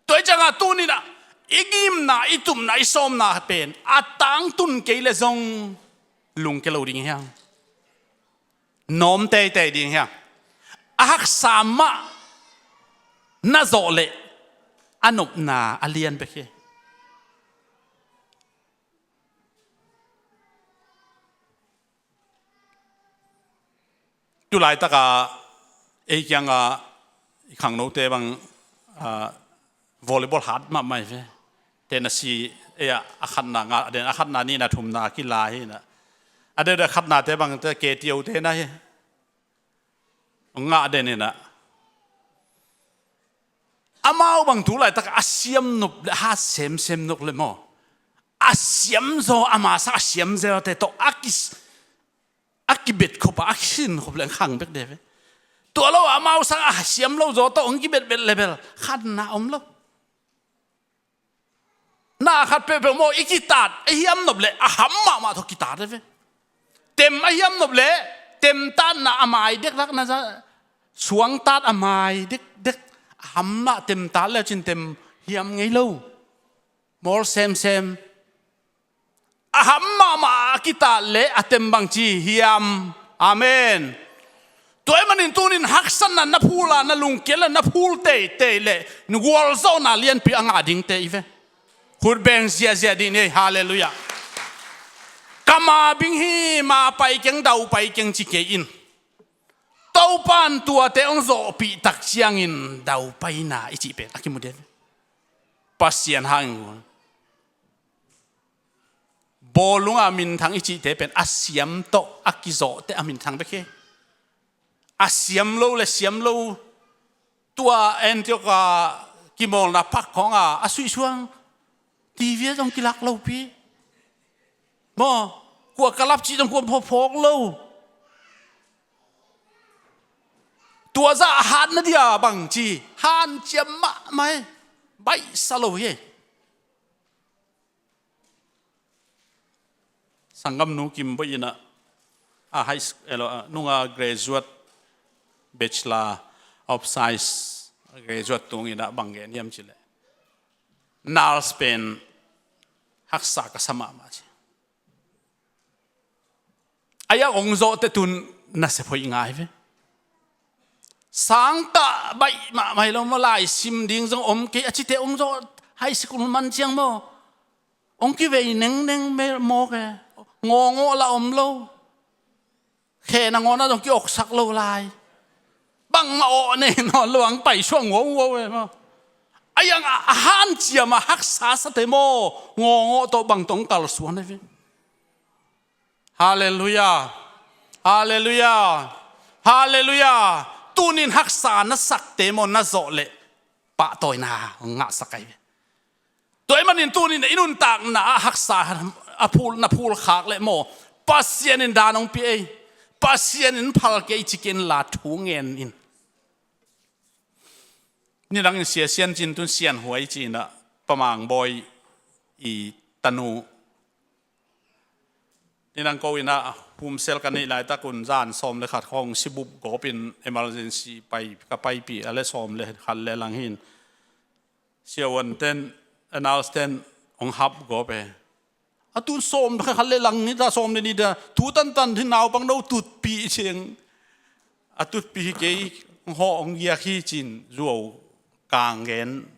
Tua hi ciangah tuninah i gimna, i tupna, i sawmna pen a tangtun kei le zong lungke lo ding hiang. Nawm teitei ding hiang. A haksa mah na zawh leh a nopna a lian bek hi. Tulaitakah ei kiangah i khangnote bang, ah, volleyball hat mahmah hi ve. Tenasi ei ah a khatna ngah den, a khatna nihna thumna a kila hi inah. A deuhdeuh a khatnate bangte ketiote na hi. Ngah den inah. Amau bang tulaitak a siam nop le, a hat semsem nop le maw, a siam zaw, ama sang a siam zaw te tawh a ki, a kibet khop a, a kisin khop le khang bek de ve. Tua lo amau sang a siam lo zaw tawh hong kibetbet le bel khanna om lo. Na khat peuhpeuh maw, i kitat, a hiam nop le a ham mahmah tawh kitat de ve. Tem a hiam nop le temtatna a mai dekdakna za, suangtat a mai dekdek, a ham mah temtat le cin tem hiam ngei lo. Mawl semsem. A ham mahmah a kitat le a tem bangci hiam. Amen. Tua ahih manin tunin haksatna na phul a, na lungkiat le na phul teitei le gualzawhna lianpi a ngah dingte i ve. Khut beng ziahziah dih ni ei, halleluiah. Ka ma bing hi, ma pai keng, dau pai keng ci kei in. Topan tuate hong zawhpih tak ciangin daupaina i cih pen a kimu den. Pasian hangin gul. Bawlunga minthang i cihte pen a siam tawh a kizawhte a minthang bek hi. A siam lo le siam lo, tua Antioch a kimawlna pak khawnga a suihsuang TV zong kilak lopi. Maw, kua ka lap cih zong kua phawk lo. Tua zah a hatna dia bangci hanciam mahmah hi. Baihsa lo hi. Sanggamnu Kim Bawi inah a high school, elo, a, nunga graduate, Bachelor of Science graduate tunginah bang gen hiam cileh, nurse pen haksa ka sa mahmah ci. A iang hong zawh teh tun nasep hoih ngai ve. Sangtah baih mahmah hi lo maw, lai sim ding zong om kei a cite hong zawh, high school man ciang maw, hong kivei nengneng mawk e. Ngawngawh la om lo. Khe na ngawna zong ki-oksak lo lai. Bangmah awh nei nawn lo ang paisuah nguauhuau e maw. A iang a hanciam a haksa sate maw, ngawngawh tawh bang tawh hong kalsuan e ve. Halleluiah. Halleluiah. Halleluiah. Tunin haksa na sakte maw, na zawh leh pahtawina hong ngahsak ahi ve. Tua ahih manin tunin i nuntakna ah haksa a phul, na phulkhak leh maw, Pasian in dan hong pia ei. Pasian in phal kei ci kei inla thu ngen in. Nidangin Sia Sian Cin tun Sian Huai ci inah Pa Mang Bawi i tanu. Nidang ko inah pumsel ka neih laitakun zan sawm le khat khawng sibup gawpin emergency pai, ka paipih a le sawm le khat le lang hin. Siavuan ten, a nurse ten hong hap gawp e. A tun sawm khat le lang hi ta, sawm le nih ta, tu tantan hi, naupang no tutpih ciang. A tutpih hi kei, hong hawh hong giak hi cin zuau kang gen.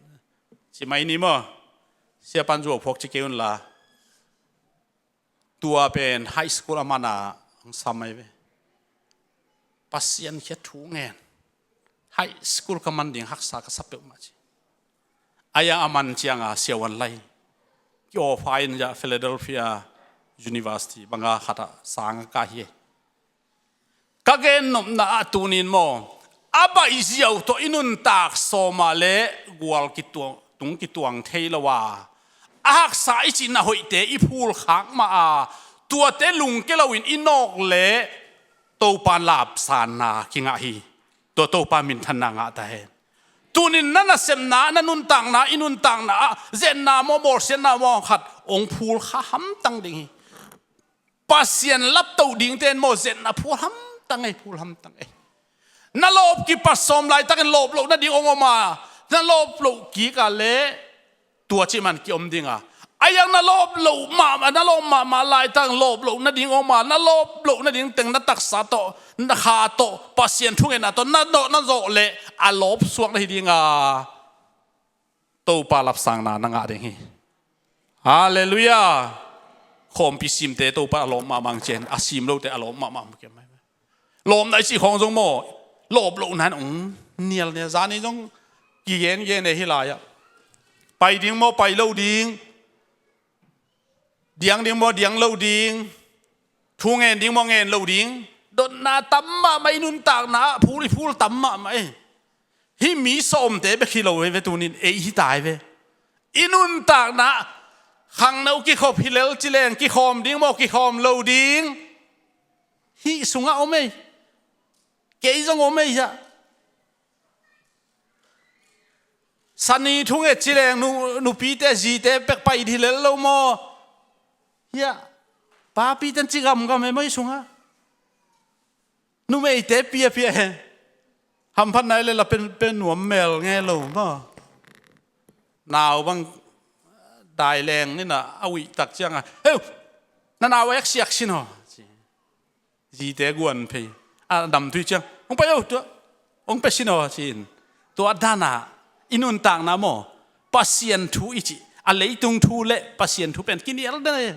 Ci mai ni maw. Siapan zuau phawk ci kei unla. Tua pen high school a mana hong sam ahi ve. Pasian khia thu ngen. High school ka man ding haksa ka sa peuhmah ci. A iang a man cianga siavuan lai ki-offer in, ya Philadelphia University banga khatah sanga ka hi. Ka gennopna ah tunin maw, a baih ziau tawh i nuntak sawma le gual kituang, tung kituang thei lo a, a haksa i cihna hoihte i phulkhak mah a, tuate lungke loin i nawk le Topa lapsanna kingah hi. Tua Topa minthanna ngah ta hen. Tunin na nasepna, na nuntakna, i nuntakna ah zetna maw, bawlsiatna maw khat hong phul kha hamtang ding hi. Pasian laptoh dingte in maw, zetna phul hamtang ei, phul hamtang ei. Na lawp kipat sawm laitakin lawp loh nading hong om a, na lawp loh kik a leh tua cih man kiom ding a. A yang na lawp loh mahmah, na lawp mahmah laitak lawp loh nading om a, na lawp loh nading teng na taksa tawh, na kha tawh, Pasian thungetna tawh na, na, na zawh leh a lawp suak na hi ding a, Topa lapsangna na ngah ding hi. Halleluiah. Khawmpi simte Topa a lawp mahmah cian, a sim lote a lawp mahmah. Lawpna i cih khawng zong maw, lawp lohna in hong nial nia. Zani zong kigen gen e hih lai-ah. Pai ding maw, pai lo ding. Diang ding maw, diang lo ding. Thu ngen ding maw, ngen lo ding. Dotna tam mahmah, i nuntakna ah phul i phul tam mahmah e. Hih mi sawmte bek hi lo ve, ve tunin ei hi tai ve. I nuntakna ah khangno kikhop hi lel ci leng, kikhawm ding maw, kikhawm lo ding. Hih sungah om ei. Kei zong om ei hiah. Sani thunget ci leng nu, nupite, zite pek pai hi lel lo maw? Hiah. Papite in ci gamgam e maw hih sungah. Numeite piapia e. Hamphatna i leh la pen, pen nuam mel nge lo maw? Nau bang dai leng ni na a uih tak ciangah, heu, na nau eksiak sin aw. Zite guan phei. A damtui ciang, hong pai o, tua hong pia sin aw, ci-in. Tua dana i nuntakna maw, Pasian thu i cih, a leitung thu le Pasian thu pen kinial den e.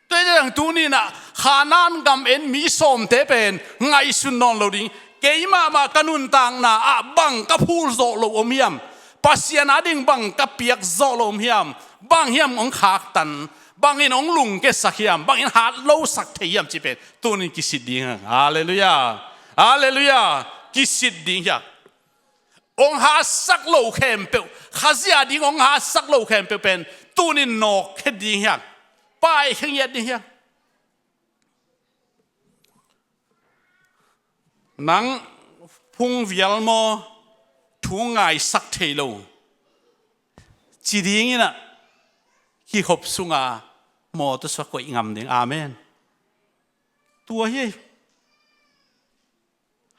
Tua hi ciang tuninah Khanan gam en mi sawmte pen ngaihsun nawn lo ding. Keimah mah ka nuntakna ah bang ka phul zawh lo om hiam? Pasian ading bang ka piak zawh lo om hiam? Bang hiam hong khaktan, bangin hong lungkesak hiam, bangin hat losak thei hiam cih pen tunin kisit ding hiam? Halleluiah. Halleluiah. Kisit ding hiam? Hong hatsak lo khempeuh, Khazih ading hong hatsak lo khempeuh pen tunin nawk khe ding hiam? Pai khe ngiat ding hiam? Nang phung vial maw, thu ngaisak thei lo ci dinginah kikhop sunga mawtaw suak koih ngam ding. Amen. Tua hi.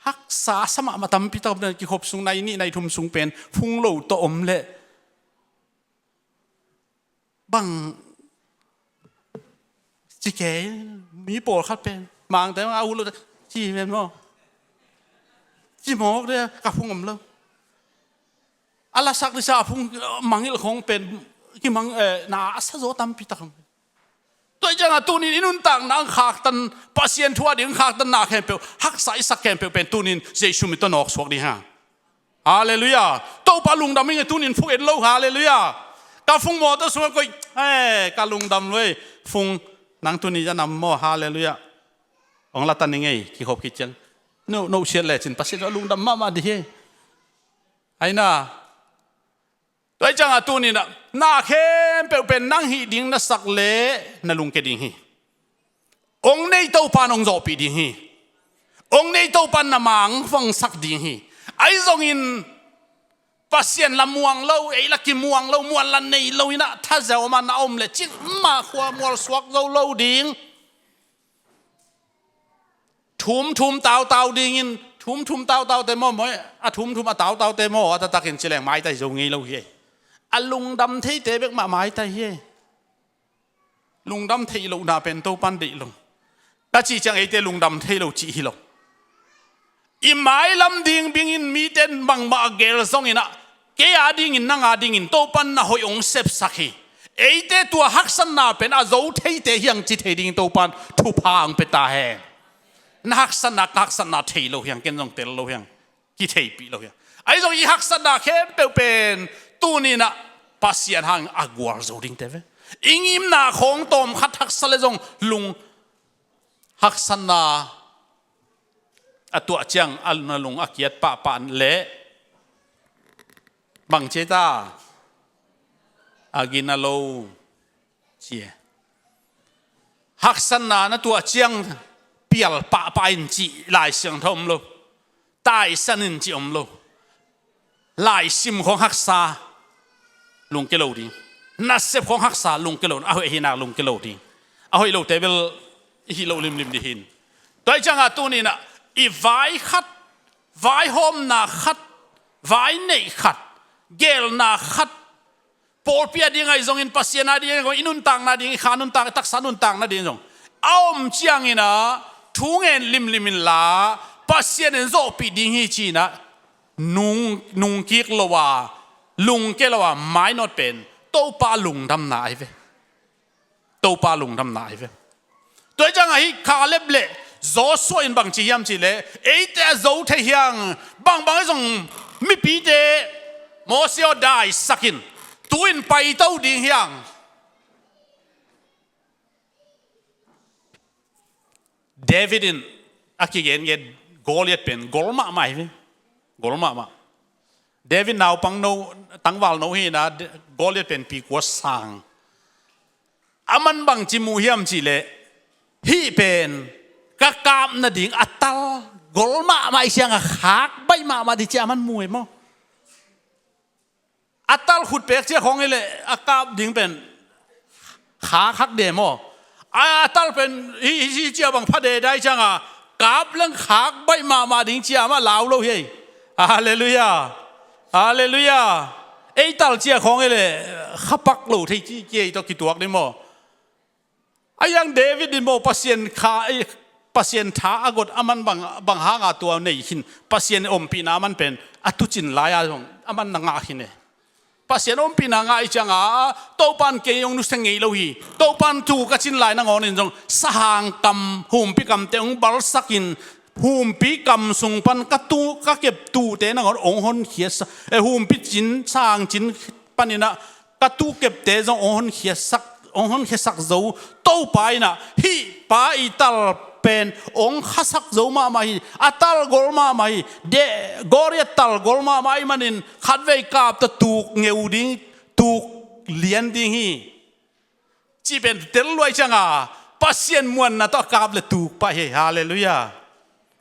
Haksa sa mahmah tampi tak om, kikhop sung nai nih nai thum sung pen phung lo tawh om leh bang ci kei, mi pawlkhat pen Mangte a ut lo ci ven maw? Ci mawk de, ka phung om lo. A lasak disa a phung mangilh khawng pen kimang, eh, na a sa zaw tampi tak om. Tua hi ciangah tunin i nuntakna ang khaktan, Pasian thu ading khaktanna khempeuh, haksa i sak khempeuh pen tunin Jesu min tawh nawk suak ding hiam? Halleluiah. Topa lungdam ing e, tunin phung en lo. Halleluiah. Ka phung mawtaw sungah koih, eh, ka lungdam lo e. Phung, nang tuni a nam maw? Halleluiah. Hong la ta ning e, kikhop khit ciang. No, no siat lecin Pasian a lungdam mahmah dih e. Aina. Tua hi ciangah tuninah na khempeuh pen nang hih ding na sak leh na lungke ding hi. Hong nei Topa in hong zawhpih ding hi. Hong nei Topa in na mang vangsak ding hi. Ahi zongin Pasian la muang lo, ei la kimuang lo, muan la nei lo inah thazel man a om leh cin mah khua mual suak zo lo ding. Thum thum tautau dingin, thum thum tautaute maw, maw, a thum thum a tautaute maw, a taktakin ci leng maitai zo ngei lo hi ei. A lungdam theite bek mah maitai hi ei. Lungdam theih lohna pen Topan deih lo. Ka cih ciang eite lungdam thei lo cih hi lo. I mailam ding bingin mite in bangmah a gel zonginah, kei a dingin, nang a dingin Topan na hoih hong sepsak hi. Eite tua haksatna pen a zo theite hiang ci thei dingin Topan thupha hong pia ta hen. Na haksatna, ka haksatna thei lo hiang, ken zong tel lo hiang. Kitheihpih lo hiang. Ahi zong i haksatna khempeuh pen tuninah Pasian hang a gualzo dingte ve. I ngimna khawng tawmkhat haksa le zong lung haksatna a tuah ciang a na lung a kiat pahpah leh bang ci ta? A gina lo ci e. Haksatna na tuah ciang pial pahpah in cih Lai Siangtho om lo. Taisan in cih om lo. Laisim khawng haksa, lungke lo ding. Nasep khawng haksa, lungke lo ding. A hoih ahihnak lungke lo ding. A hoih lote bel i hih loh limlim dih hi. Tua hi ciangah tuni-in ah i vai khat, vaihawmna khat, vai neih khat, gelna khat, pawlpi a ding ahi zongin, Pasian a ding ahi zongin, i nuntakna ding, i kha nuntak, i taksa nuntakna ding zong a om ciangin ah thu ngen limlim inla, Pasian in zawhpih ding hi ci-in ah nung, nungkik lo a, lungke lo a mainawt pen Topa lungdamna ahi ve. Topa lungdamna ahi ve. Tua hi ciangah hih Kaleb le Joshua in bang ci hiam cih leh, eite a zo thei hi hang, bangbang ahi zong mipite Moses aw daisak in, tu-in paito ding hi hang. David in a kigengen Goliath pen gol mahmah hi ve. Gol mahmah. David naupang no, tangval no hi-in ah, Goliath pen pi kua sang. Aman bang ci mu hiam cih leh, hih pen ka kap nading a tal gol mahmah ahih ciangah khak baih mahmah ding ci-a aman mu hi maw. A tal khut pek ciang khawng hi leh a kap ding pen khak hak de maw. A tal pen hih, hih, hih ciang bang pha de dai ciangah kap leng khak baih mahmah ding ci-a amah lau lo hi. Halleluiah. Halleluiah. Ei tal ciang khawng hi leh khapak lo thei ci, ci ei tawh kituak ding maw. A hiang David in maw Pasian kha, eh, Pasian tha a got aman bang, bang hanga tua nei khin, Pasian ompihna aman pen a tucin lai-a zong aman na ngah khin e. Pasian ompihna ngah i cianga, Topan kei hong nusia ngei lo hi. Topan tu ka cin lai nangawn in zong sahang kam, humpi kamte hong balsak in, humpi kam sung pan ka tu, ka kep tute nangawn hong honkhiasak, eh, humpi cin, sahang cin panin ah ka tu kepte zong hong honkhiasak, hong honkhiasak zo. Topa in ah hih pa i tal pen hong khasak zo mahmah hi. A tal gol mahmah hi. De, Goliath tal gol mahmah ahih manin khatvei kap tawh tuk ngeu ding, tuk lian ding hi. Cih pen tel luai cianga Pasian muanna tawh a kap le tuk pah hi. Halleluiah.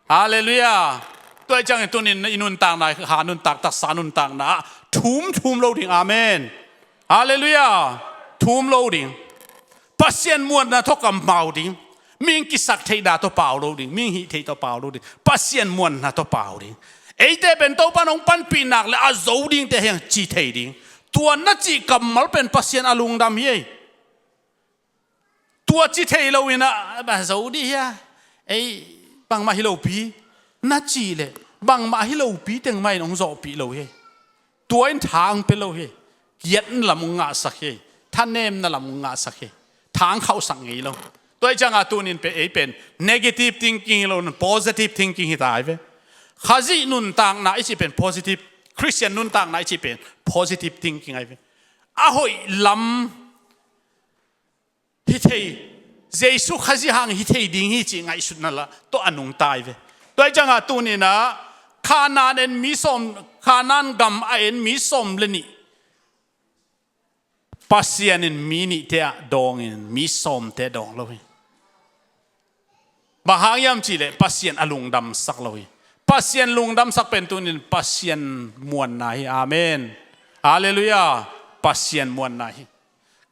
Halleluiah. Tua hi ciangin tunin i nuntakna, kha nuntak, taksa nuntakna ah thum, thum lo ding. Amen. Halleluiah. Thum lo ding. Pasian muanna tawh kammau ding. Mihing kisaktheihna tawh pau lo ding. Mihing hihtheih tawh pau lo ding. Pasian muanna tawh pau ding. Eite pen Topan hong panpih nak le a zo dingte hi hang ci thei ding. Tua na cih kammal pen Pasian a lungdam hi ei. Tua ci thei lo in ah, "Bang zo dih hia? Ei, bangmah hi lopi," na cih leh bangmah hi lopi teng mah in hong zawhpih lo hi. Tua in thang pia lo hi. Kiatna lam hong ngahsak hi. Thanemna lam hong ngahsak hi. Thang khauhsak ngei lo. Tua hi cianga tunin pen ei pen negative thinking hi lo, positive thinking hi ta hi ve. Khazih nuntakna i cih pen positive, Christian nuntakna i cih pen positive thinking ahi ve. A hoih lam hi thei, Jesu Khazih hang hi thei ding hi cih ngaihsutna lah tawh a nungta hi ve. Tua hi cianga tunin ah Kanaan en mi sawm, Kanaan gam a en mi sawm le nih Pasian in mi nihte ah dawngin mi sawmte dawng lo hi. Bang hang hiam cih leh Pasian a lungdamsak lo hi. Pasian lungdamsak pen tunin Pasian muanna hi. Amen. Halleluiah. Pasian muanna hi.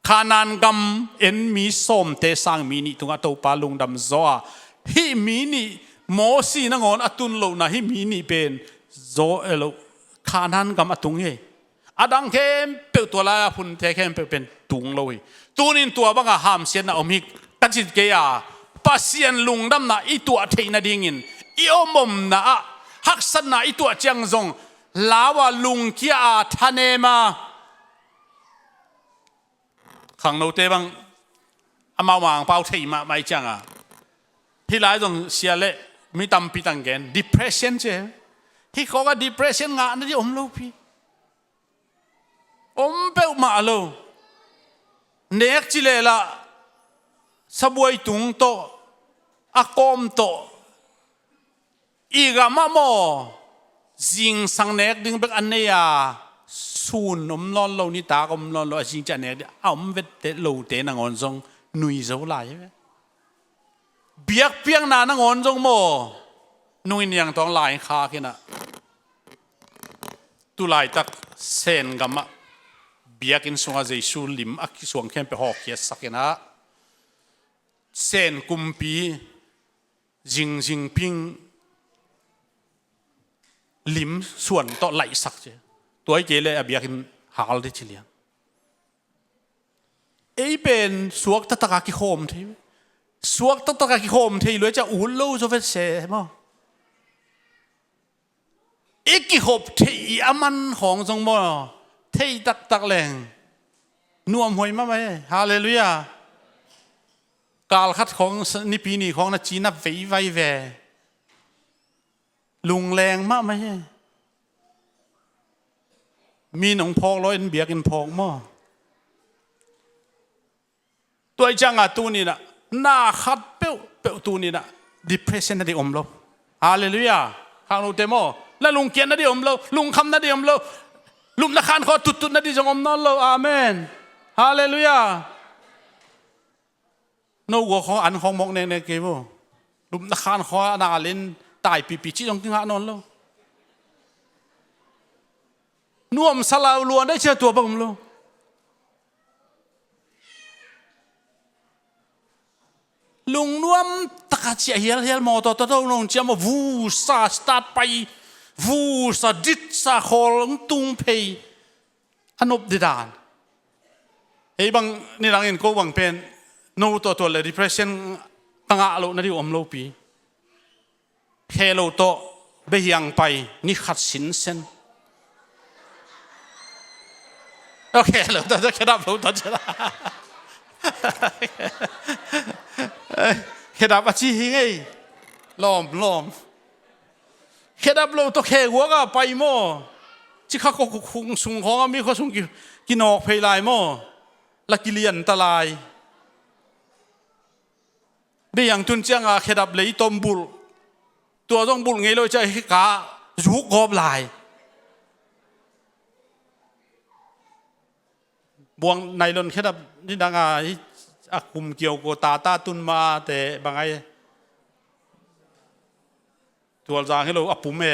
Kanaan gam en mi sawmte sang mi nih tungah Topa lungdam zaw a, hih mi nih Mosi nangawn a tun lohna hih mi nih pen zaw, eh, lo, Kanaan gam a tung hi. A dang khempeuh tua lai-a phunte khempeuh pen tung lo hi. Tunin tua banga hamsiatna om hi ka cih kei a, Pasian lungdamna i tuah theih nadingin i omomna ah haksatna i tuah ciang zong lau a, lungkia a, thanem a, khangnote bang amau mangpau thei mahmah i cianga, hih lai zong sia le mi tampi tang gen depression ci hi. Hih khawngah depression ngahna ding om lopi. Om peuhmah lo. Nek ci leh lah sabuai tung tawh, a kawm tawh, i gamah maw, zingsang nek ding bek a nei a, sun om nawn lo, nitak om nawn lo, a zing ciah nek ding a om vette lote nangawn zong nui zo lai hi ve. Biakpiakna nangawn zong maw, nungin niangtawng lai khak in ah, Tu laitak Sen gamah biakinn sungah Jesu lim a kisuang khempeuh hawkkhiatsak inah Sen kumpi Xi Jinping lim suan tawh laihsak ci. Tua hi kei leh a biakinn hal ding ci lian. Ei pen suak taktak a kikhawm thei. Suak taktak a kikhawm thei lua ciah ut lo zaw vet se maw. I kikhop theih i a man khawng zong maw, theih taktak leng nuamhuai mahmah e. Halleluiah. Kalkhat khawng, nipi ni khawng na ci na veivai ve. Lungleng mahmah e. Mi nong phawk lo in biakinn phawk maw. Tua hi cianga tuninah na khat peuhpeuh tuninah depression na ding om lo. Halleluiah. Khangnote maw, na lungkiat na ding om lo, lungkham na ding om lo. Lupna khan khaw tuttut na ding zong om nawn lo. Amen. Halleluiah. No gua khaw an khawng mawk neknek kei bo. Lupna khan khaw a na alin taipihpih cih zong kingah nawn lo. Nuamsa lau luan dai cia tua bang om lo. Lungnuam taka ciah hialhial maw, tawtawtaw nong ciah maw, vusa start pai, vusa ditsa khawl tung phei. A nop didan. Hei bang nidangin ko bang pen no tawtaw le depression ka ngah loh na dih om lopi. Khe lo tawh behiang pai ni khat sinsen. Aw, khe lo tawh, khedap lo tawh cila. Khedap a ci hi ngei. Lawm lawm. Khedap lo tawh khe guak a pai maw. Cikha khuang sung khawng a mi khua sung kinawk phei lai maw. La kilian ta lai. Behiang tun cianga khedap lei tawm bulh. Tua zong bulh ngei lo ciah hika zuk gawp lai. Buang nylon khedap ni danga a kum kiau ko tata tun mate bangai. Tualzang hi lo a pum e.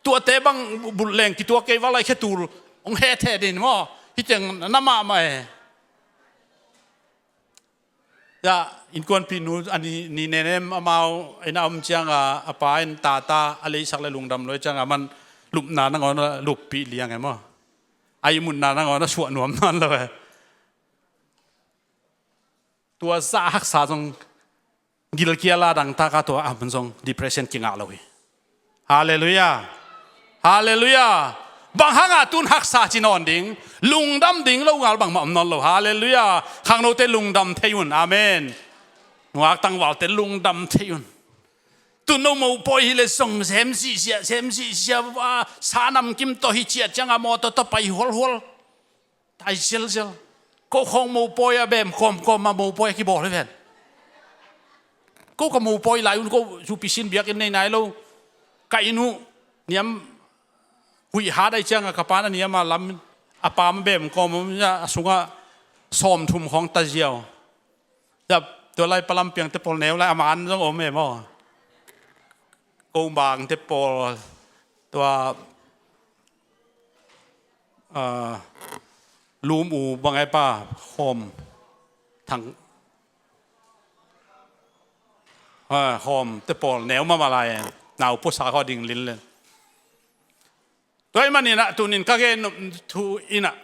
Tuate bang bulh leng kituak kei valai khetul hong hethe din maw. Hiteng na mahmah e. Ya, innkuanpih nu a ni, ni nenem amau ina om cianga a pa in tata a leisak le lungdam lo cianga man lupna nangawn a luppih liang e maw. A ihmutna nangawn a suah nuam nawn lo e. Tua zah haksa zong gilkial a dangtaka tua a man zong depression kingah lo hi. Halleluiah. Halleluiah. Bang hangah tun haksa ci nawn ding, lungdam ding lo ngal bangmah om nawn lo. Halleluiah. Khangnote lungdam thei un. Amen. Nungak tangvalte lungdam thei un. Tun no mopawi hi le zong sem sihsiah sem sihsiah, sa namkim tawh hi ciah cianga mawtaw tawh pai hualhual. Tai zialzial. Ko khawng mopawi a bem kawmkawm a mopawi a kibawl hi ven. Ko ka mopawi lai un ko zupi sin biakinn nei nai lo. Ka inn uh niam huih hat ai cianga ka pan a niam a lam a pam a bem kawm a sungah sawmthum khawng ta ziau. Tua lai palam piangte pawl neu lai a man zong om e maw. Ko bangte pawl tua lum u bangai pa hawm thang hawm te pawl neu mama lai e. Nau puasa khaw ding lin len. Tua hi maninah tunin ka gen thu inah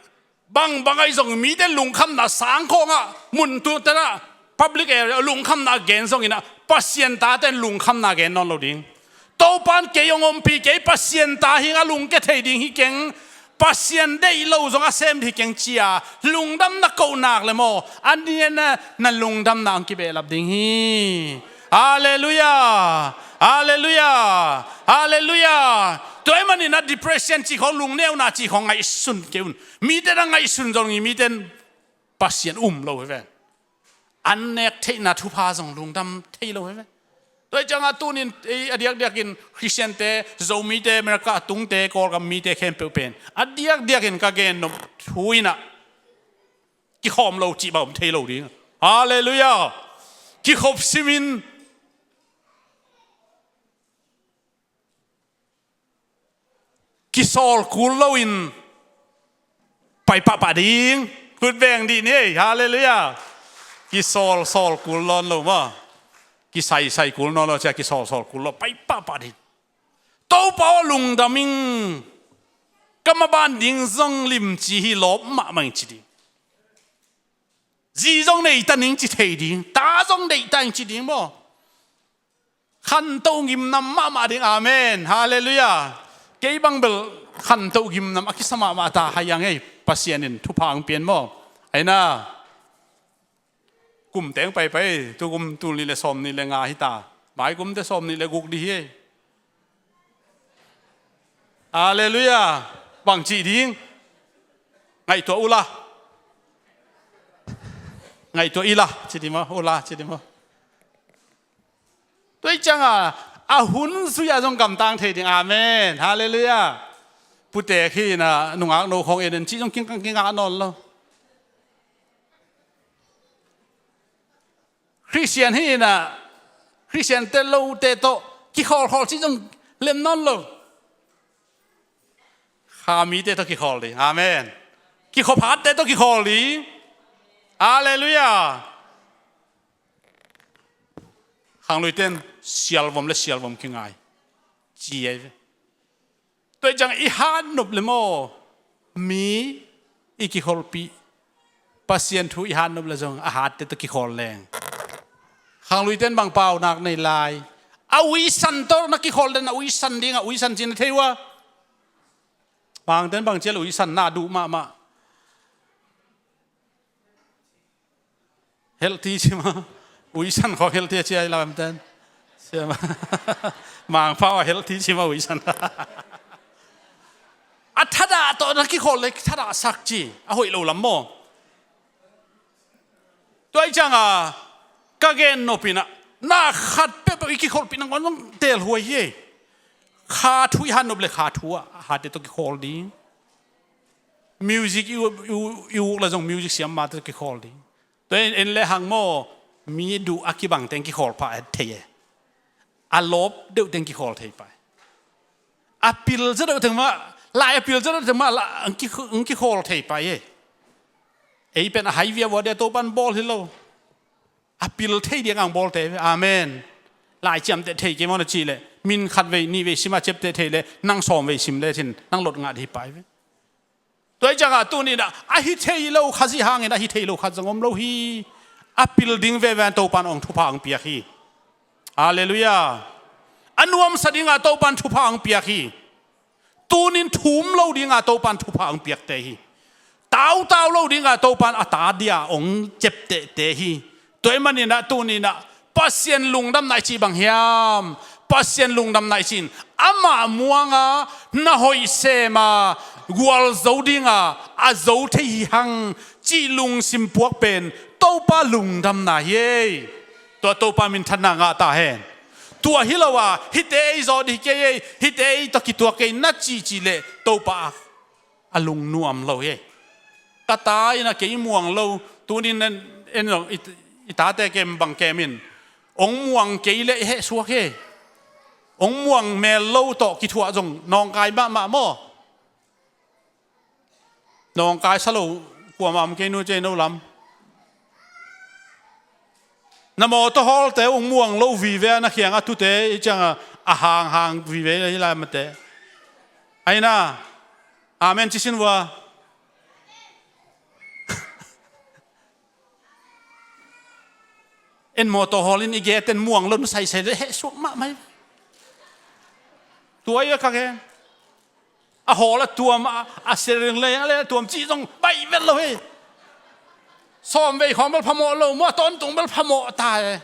bangbang ahi zong mite lungkhamna sang khawngah mun tu tenah public area lungkhamna gen zonginah Pasian taten lungkhamna gen nawn lo ding. Topan kei hong ompih kei, Pasian ta hing a lungke thei ding hi keng. Pasian deih lo zong a sem ding hi keng cia lungdam na koh nak le maw a niana na lungdamna hong kibehlap ding hi. Halleluiah. Halleluiah. Halleluiah. Tua hi maninah depression cih khawng, lungneuna cih khawng ngaihsun kei un. Mite na ngaihsun zong hi, mite in Pasian um lo hi ve. An nek theihna thupha zong lungdam thei lo hi ve. Tua hi ciangah tunin ei a diakdiakin Khristiante, Zomite, America a tungte, Kawlgam mite khempeuh pen a diakdiakin ka gen nop thu inah kikhawm lo cih bang om thei lo ding. Halleluiah. Kikhop simin, kisawl kul loin pai pahpah ding. Khut beng dih ni ei. Halleluiah. Kisawl sawl kul nawn lo maw? Kisai sai kul nawn lo cia, kisawl sawl kul lo, pai pahpah ding. Topa aw, lungdam ing. Ka maban ding zong limci hi, lawp mahmah ing ci ding. Zi zong nei ta ning ci thei ding, ta zong nei ta ing ci ding maw? Khanto gimnam mahmah ding. Amen. Halleluiah. Kei bang bel khanto gimnam a kisa mahmah ta hai ang ei. Pasian in thupha ang pian maw? Aina. Kum teng paipai, tu kum tul nih le sawm nih le nga hi ta. Mai kum te sawm nih le guk dih hi ei. Halleluiah. Bang cih ding? Ngaihtuah ula. Ngaihtuah ila ci ding maw, ula ci ding maw? Tua i cianga a hun zui-a zong gamtang thei ding. Amen. Halleluiah. Putek hi ina nungak no khawng en en cih zong kingkang kingak nawn lo. Khristian hi ina Khristian te lote tawh kikhawlkhawl cih zong lem nawn lo. Kha mite tawh kikhawl ding. Amen. Kikhop hatte tawh kikhawl ding. Halleluiah. Khangluiten sialvom le sialvom kingai ci ei ve. Tua i ciang i hatnop le maw, mi i kikholpih, Pasian thu i hatnop le zong a hatte tawh kikhawl leng. Khangluiten bang paunak nei lai? A uisan tawh na kikhawl den, a uisan ding, a uisan cin a thei ua. Bangten bang cial uisan na duh mahmah. Healthy ci ma, uisan khawng healthy a ci ai lamten. Siama. Mangpau a healthy ci ma uisan. A thadah tawh na kikhawl le thadah sak ci a hoih lo lam maw? Tua i cianga ka gen nopina na khat peuhpeuh i kikholpih nang on zong telhuai hi. Kha thu i hatnop le kha thu a hatte tawh kikhawl ding. Music i u- i u- i uk la zong music siam mate kikhawl ding. Tua en en le hang maw, mi duh a kibang teng kikhawl pah thei e. A lawp deuh teng kikhawl thei pah e. A pil za deuh teng mah, lai a pil za deuh teng mah la ang ki- ang kikhawl thei pah e. Ei pen a hai viau a dia Topan bawl hi lo. A pil thei ding ang bawlte. Amen. Lai ciamteh thei kei maw na cih leh min khat vei nih vei sim a ciamteh thei leh nang sawm vei sim le cin nang lot ngah dih pai ve. Tua i ciangah tuni inah a hi thei lo, Khazih hangin a hi thei lo khat zong om lo hi. A pil ding veve in Topan hong thupha hong piak hi. Halleluiah. A nuamsa dingah Topan thupha hong piak hi. Tunin thum lo dingah Topan thupha hong piakte hi. Tautau lo dingah Topan a ta dia hong ceptehte hi. Tua ahih maninah tuninah Pasian lungdamna i cih bang hiam? Pasian lungdamna i cih in amah muanga na hoih sema gualzo dinga a zo thei hi hang cih lungsim puak pen Topa lungdamna hi ei. Tua Topa minthanna ngah ta hen. Tua hi lo a, hihte ei zawh dih kei ei, hihte ei tawh kituak kei na cihcih leh Topa a lungnuam lo hi. Ka ta in a kei muang lo, tunin en, en lo, i, i tate kem bang kem in. Hong muang kei leh i hehsuak hi. Hong muang mel lo tawh kithuah zong nawngkai mahmah maw? Nawngkai sa lo kuamah om kei nu cei no lam. Na mawtaw hawlte uh muang lo vive a na khiangah tute i ciangah a hanghang vive hi lai mate. Aina. Amen ci sin vua. En mawtaw hawl in i gate en muang lo na saisai le hehsuak mahmah hi. Tua i a ka gen. A hawl a tuam a, a sering le a le a tuam cih zong baih vet lo hi. Sawm vei khawng bel phamawh lo maw, a tawntung bel phamawh ta e.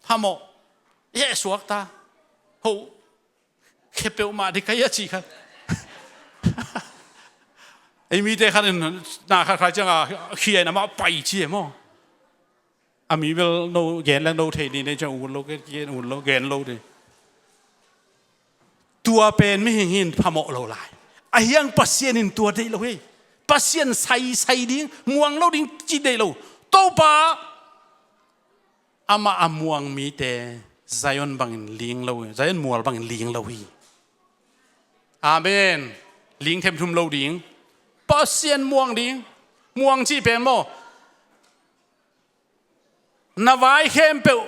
Phamawh. I hehsuak ta. Ho. Khe peuhmah dih kai a cih khat. Ei mite khat in na khat khai ciangah khi a in amah pai ci e maw? A mi bel no gen leng no thei ni nei ciang ut lo, gen ut lo, gen lo dih. Tua pen mihing hi in phamawh lo lai. A hiang Pasian in tua deih lo hi. Pasian saisai ding, muang lo ding cih deih lo. Topa amah a muang mite Zion bangin ling lo hi, Zion mual bangin ling lo hi. Amen. Ling themthum lo ding. Pasian muang ding. Muang cih pen maw, na vai khempeuh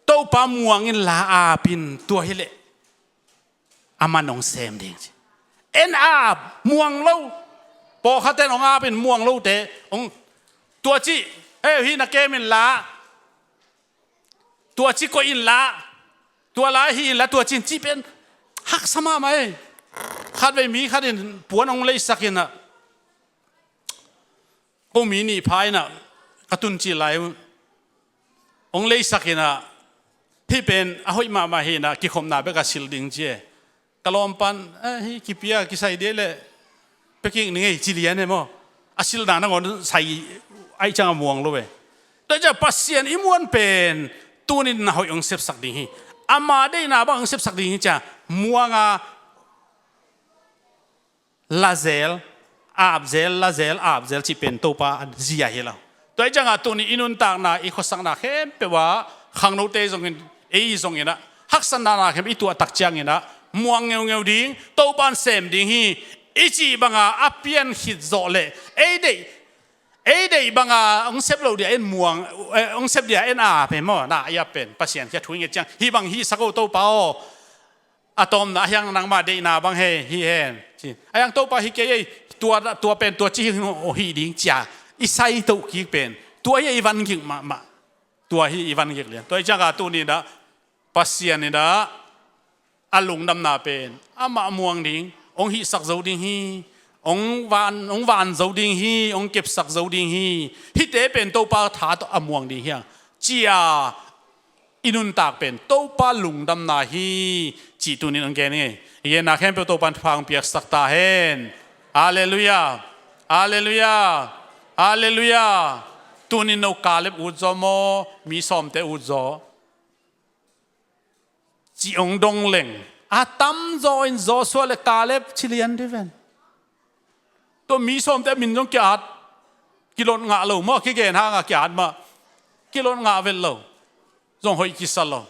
Topa muang inla ap in, tua hileh aman hong sem ding ci. En ap muang lo. Pawlkhatte in hong ap in muang lote hong, tua ci, eh, hih na kem inla, tua ci koih inla, tua lai hih inla, tua ci in cih pen haksa mahmah ei. Khatvei mi khat in puan hong leisak inah, ko mi nih pha inah ka tun cil lai uh, hong leisak inah, hih pen a hoih mahmah hi inah, kikhopna bek a sil ding ci e. Ka lawm pan, eh, hih kipia kisai dih leh pia kik ning ei ci lian e maw. A silna nangawn sai aih ciang a muang lo e. Tua ciang Pasian i muan pen tuni-in na hoih hong sepsak ding hi. Ama deihna bang hong sepsak ding hi cia, muang a la zel, ap zel, la zel, ap zel cih pen Topa a zia hi lo. Tua hi ciangah tuni i nuntakna, i khuasakna khempeuh ah khangnote zongin, ei zongin ah, haksatna khempeuh i tuah tak ciangin ah, muang ngeungeu ding, Topa in sem ding hi, i cih banga a pian khit zawh leh, ei deih, ei deih banga hong sep lo dia en muang, eh, hong sep dia en a pen maw, na, i a pen, Pasian kiang thu i nget ciang, hih bang hih sak o Topa aw. A tawpna ah hiang nangmah deihna bang hei, hi hen. Ci. A hiang Topa hi kei ei, tua, tua pen, tua ci hi, hih ding cia. I sai toh kik pen. Tua hi i van gik mahmah. Tua hi i van gik lian. Tua hi ciangah tuni-in ah, Pasian in ah, a lungdamna pen amah muang ding, hong hihsak zo ding hi, hong van, hong van zo ding hi, hong kepsak zo ding hi. Hihte pen Topa tha tawh a muang ding hi hang. Cia i nuntak pen Topa lungdamna hi, cih tuni-in hong gen hi. I genna khempeuh Topa in thupha hong piaksak ta hen. Halleluiah. Halleluiah. Halleluiah. Tuni-in no Kaleb ut zaw maw, mi sawmte ut zaw? Cih hong dong leng, a tamzaw in Joshua le Kaleb ci lian dih ven. Tua mi sawmte a min zong ki-at, kilot ngah lo maw, kigen hangah ki-at mah, kilot ngah vet lo. Zong hoih kisa lo.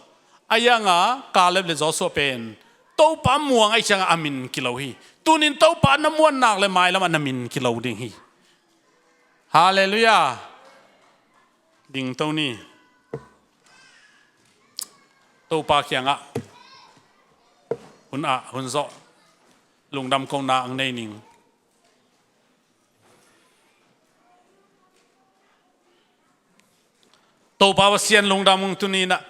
A hiangah Kaleb le Joshua pen Topa muang ahih ciangah a min kilo hi. Tuni-in Topa na muan nak le mailamah na min kilo ding hi. Halleluiah. Dingto ni. Topa kiangah hun ah, hun zawh, lungdam kohna ang nei ning. Topa Pasian lungdam ung. Tuni-in ah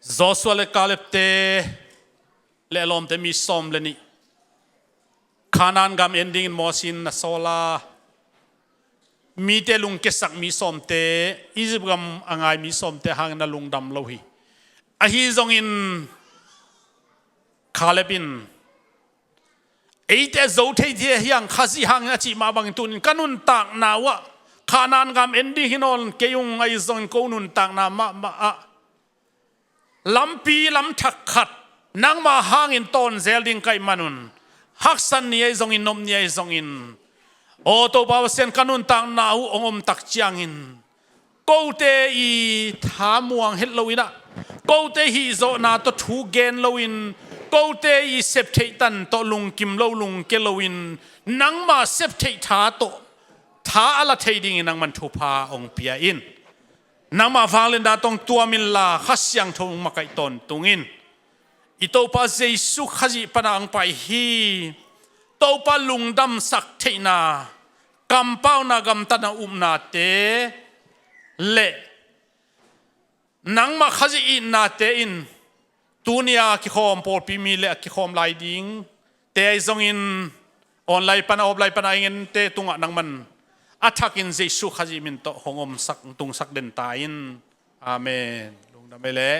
Joshua le Kaleb-te le a lawmte mi sawm le nih Kanaan gam en dingin Moses in na sawl a, mite lungkiasak mi sawmte, Egypt gam a ngai mi sawmte hangin na lungdam lo hi. Ahi zongin Kaleb in, eite zo thei thei hiang Khazih hangin a cih mah bangin tuni-in ka nuntakna uh ah Kanaan gam en ding hi nawn kei ung, ahi zongin ko nuntakna mahmah ah lampi lamthak khat nangma hangin tawn zel ding ka hih manun, haksat ni ahi zongin, nop ni ahi zongin, aw Topa Pasian, ka nuntakna uh hong om tak ciangin kote i thamuang het loin ah, kote hihzawhna tawh thu gen loin, kote i septheih tan tawh lungkim lo, lungke loin, nangma septheih tha tawh tha a la thei dingin nangman thupha hong pia in. Nangmah vangliatna tawh hong tuam inla, Kha Siangtho hong makaih tawntung in. I Topa Jesu Khazih pana hong pai hi. Topa lungdamsak theihna, kampauna, gamtatna upnate le nangmah Khazih itnate in tuni a kikhawm pawlpi mi le a kikhawm lai dingte ahi zongin, online pana, offline pana a i ngente tungah nangman a thakin Jesu Khazih min tawh hong omsak, tungsak den ta in. Amen. Lungdam ei leh.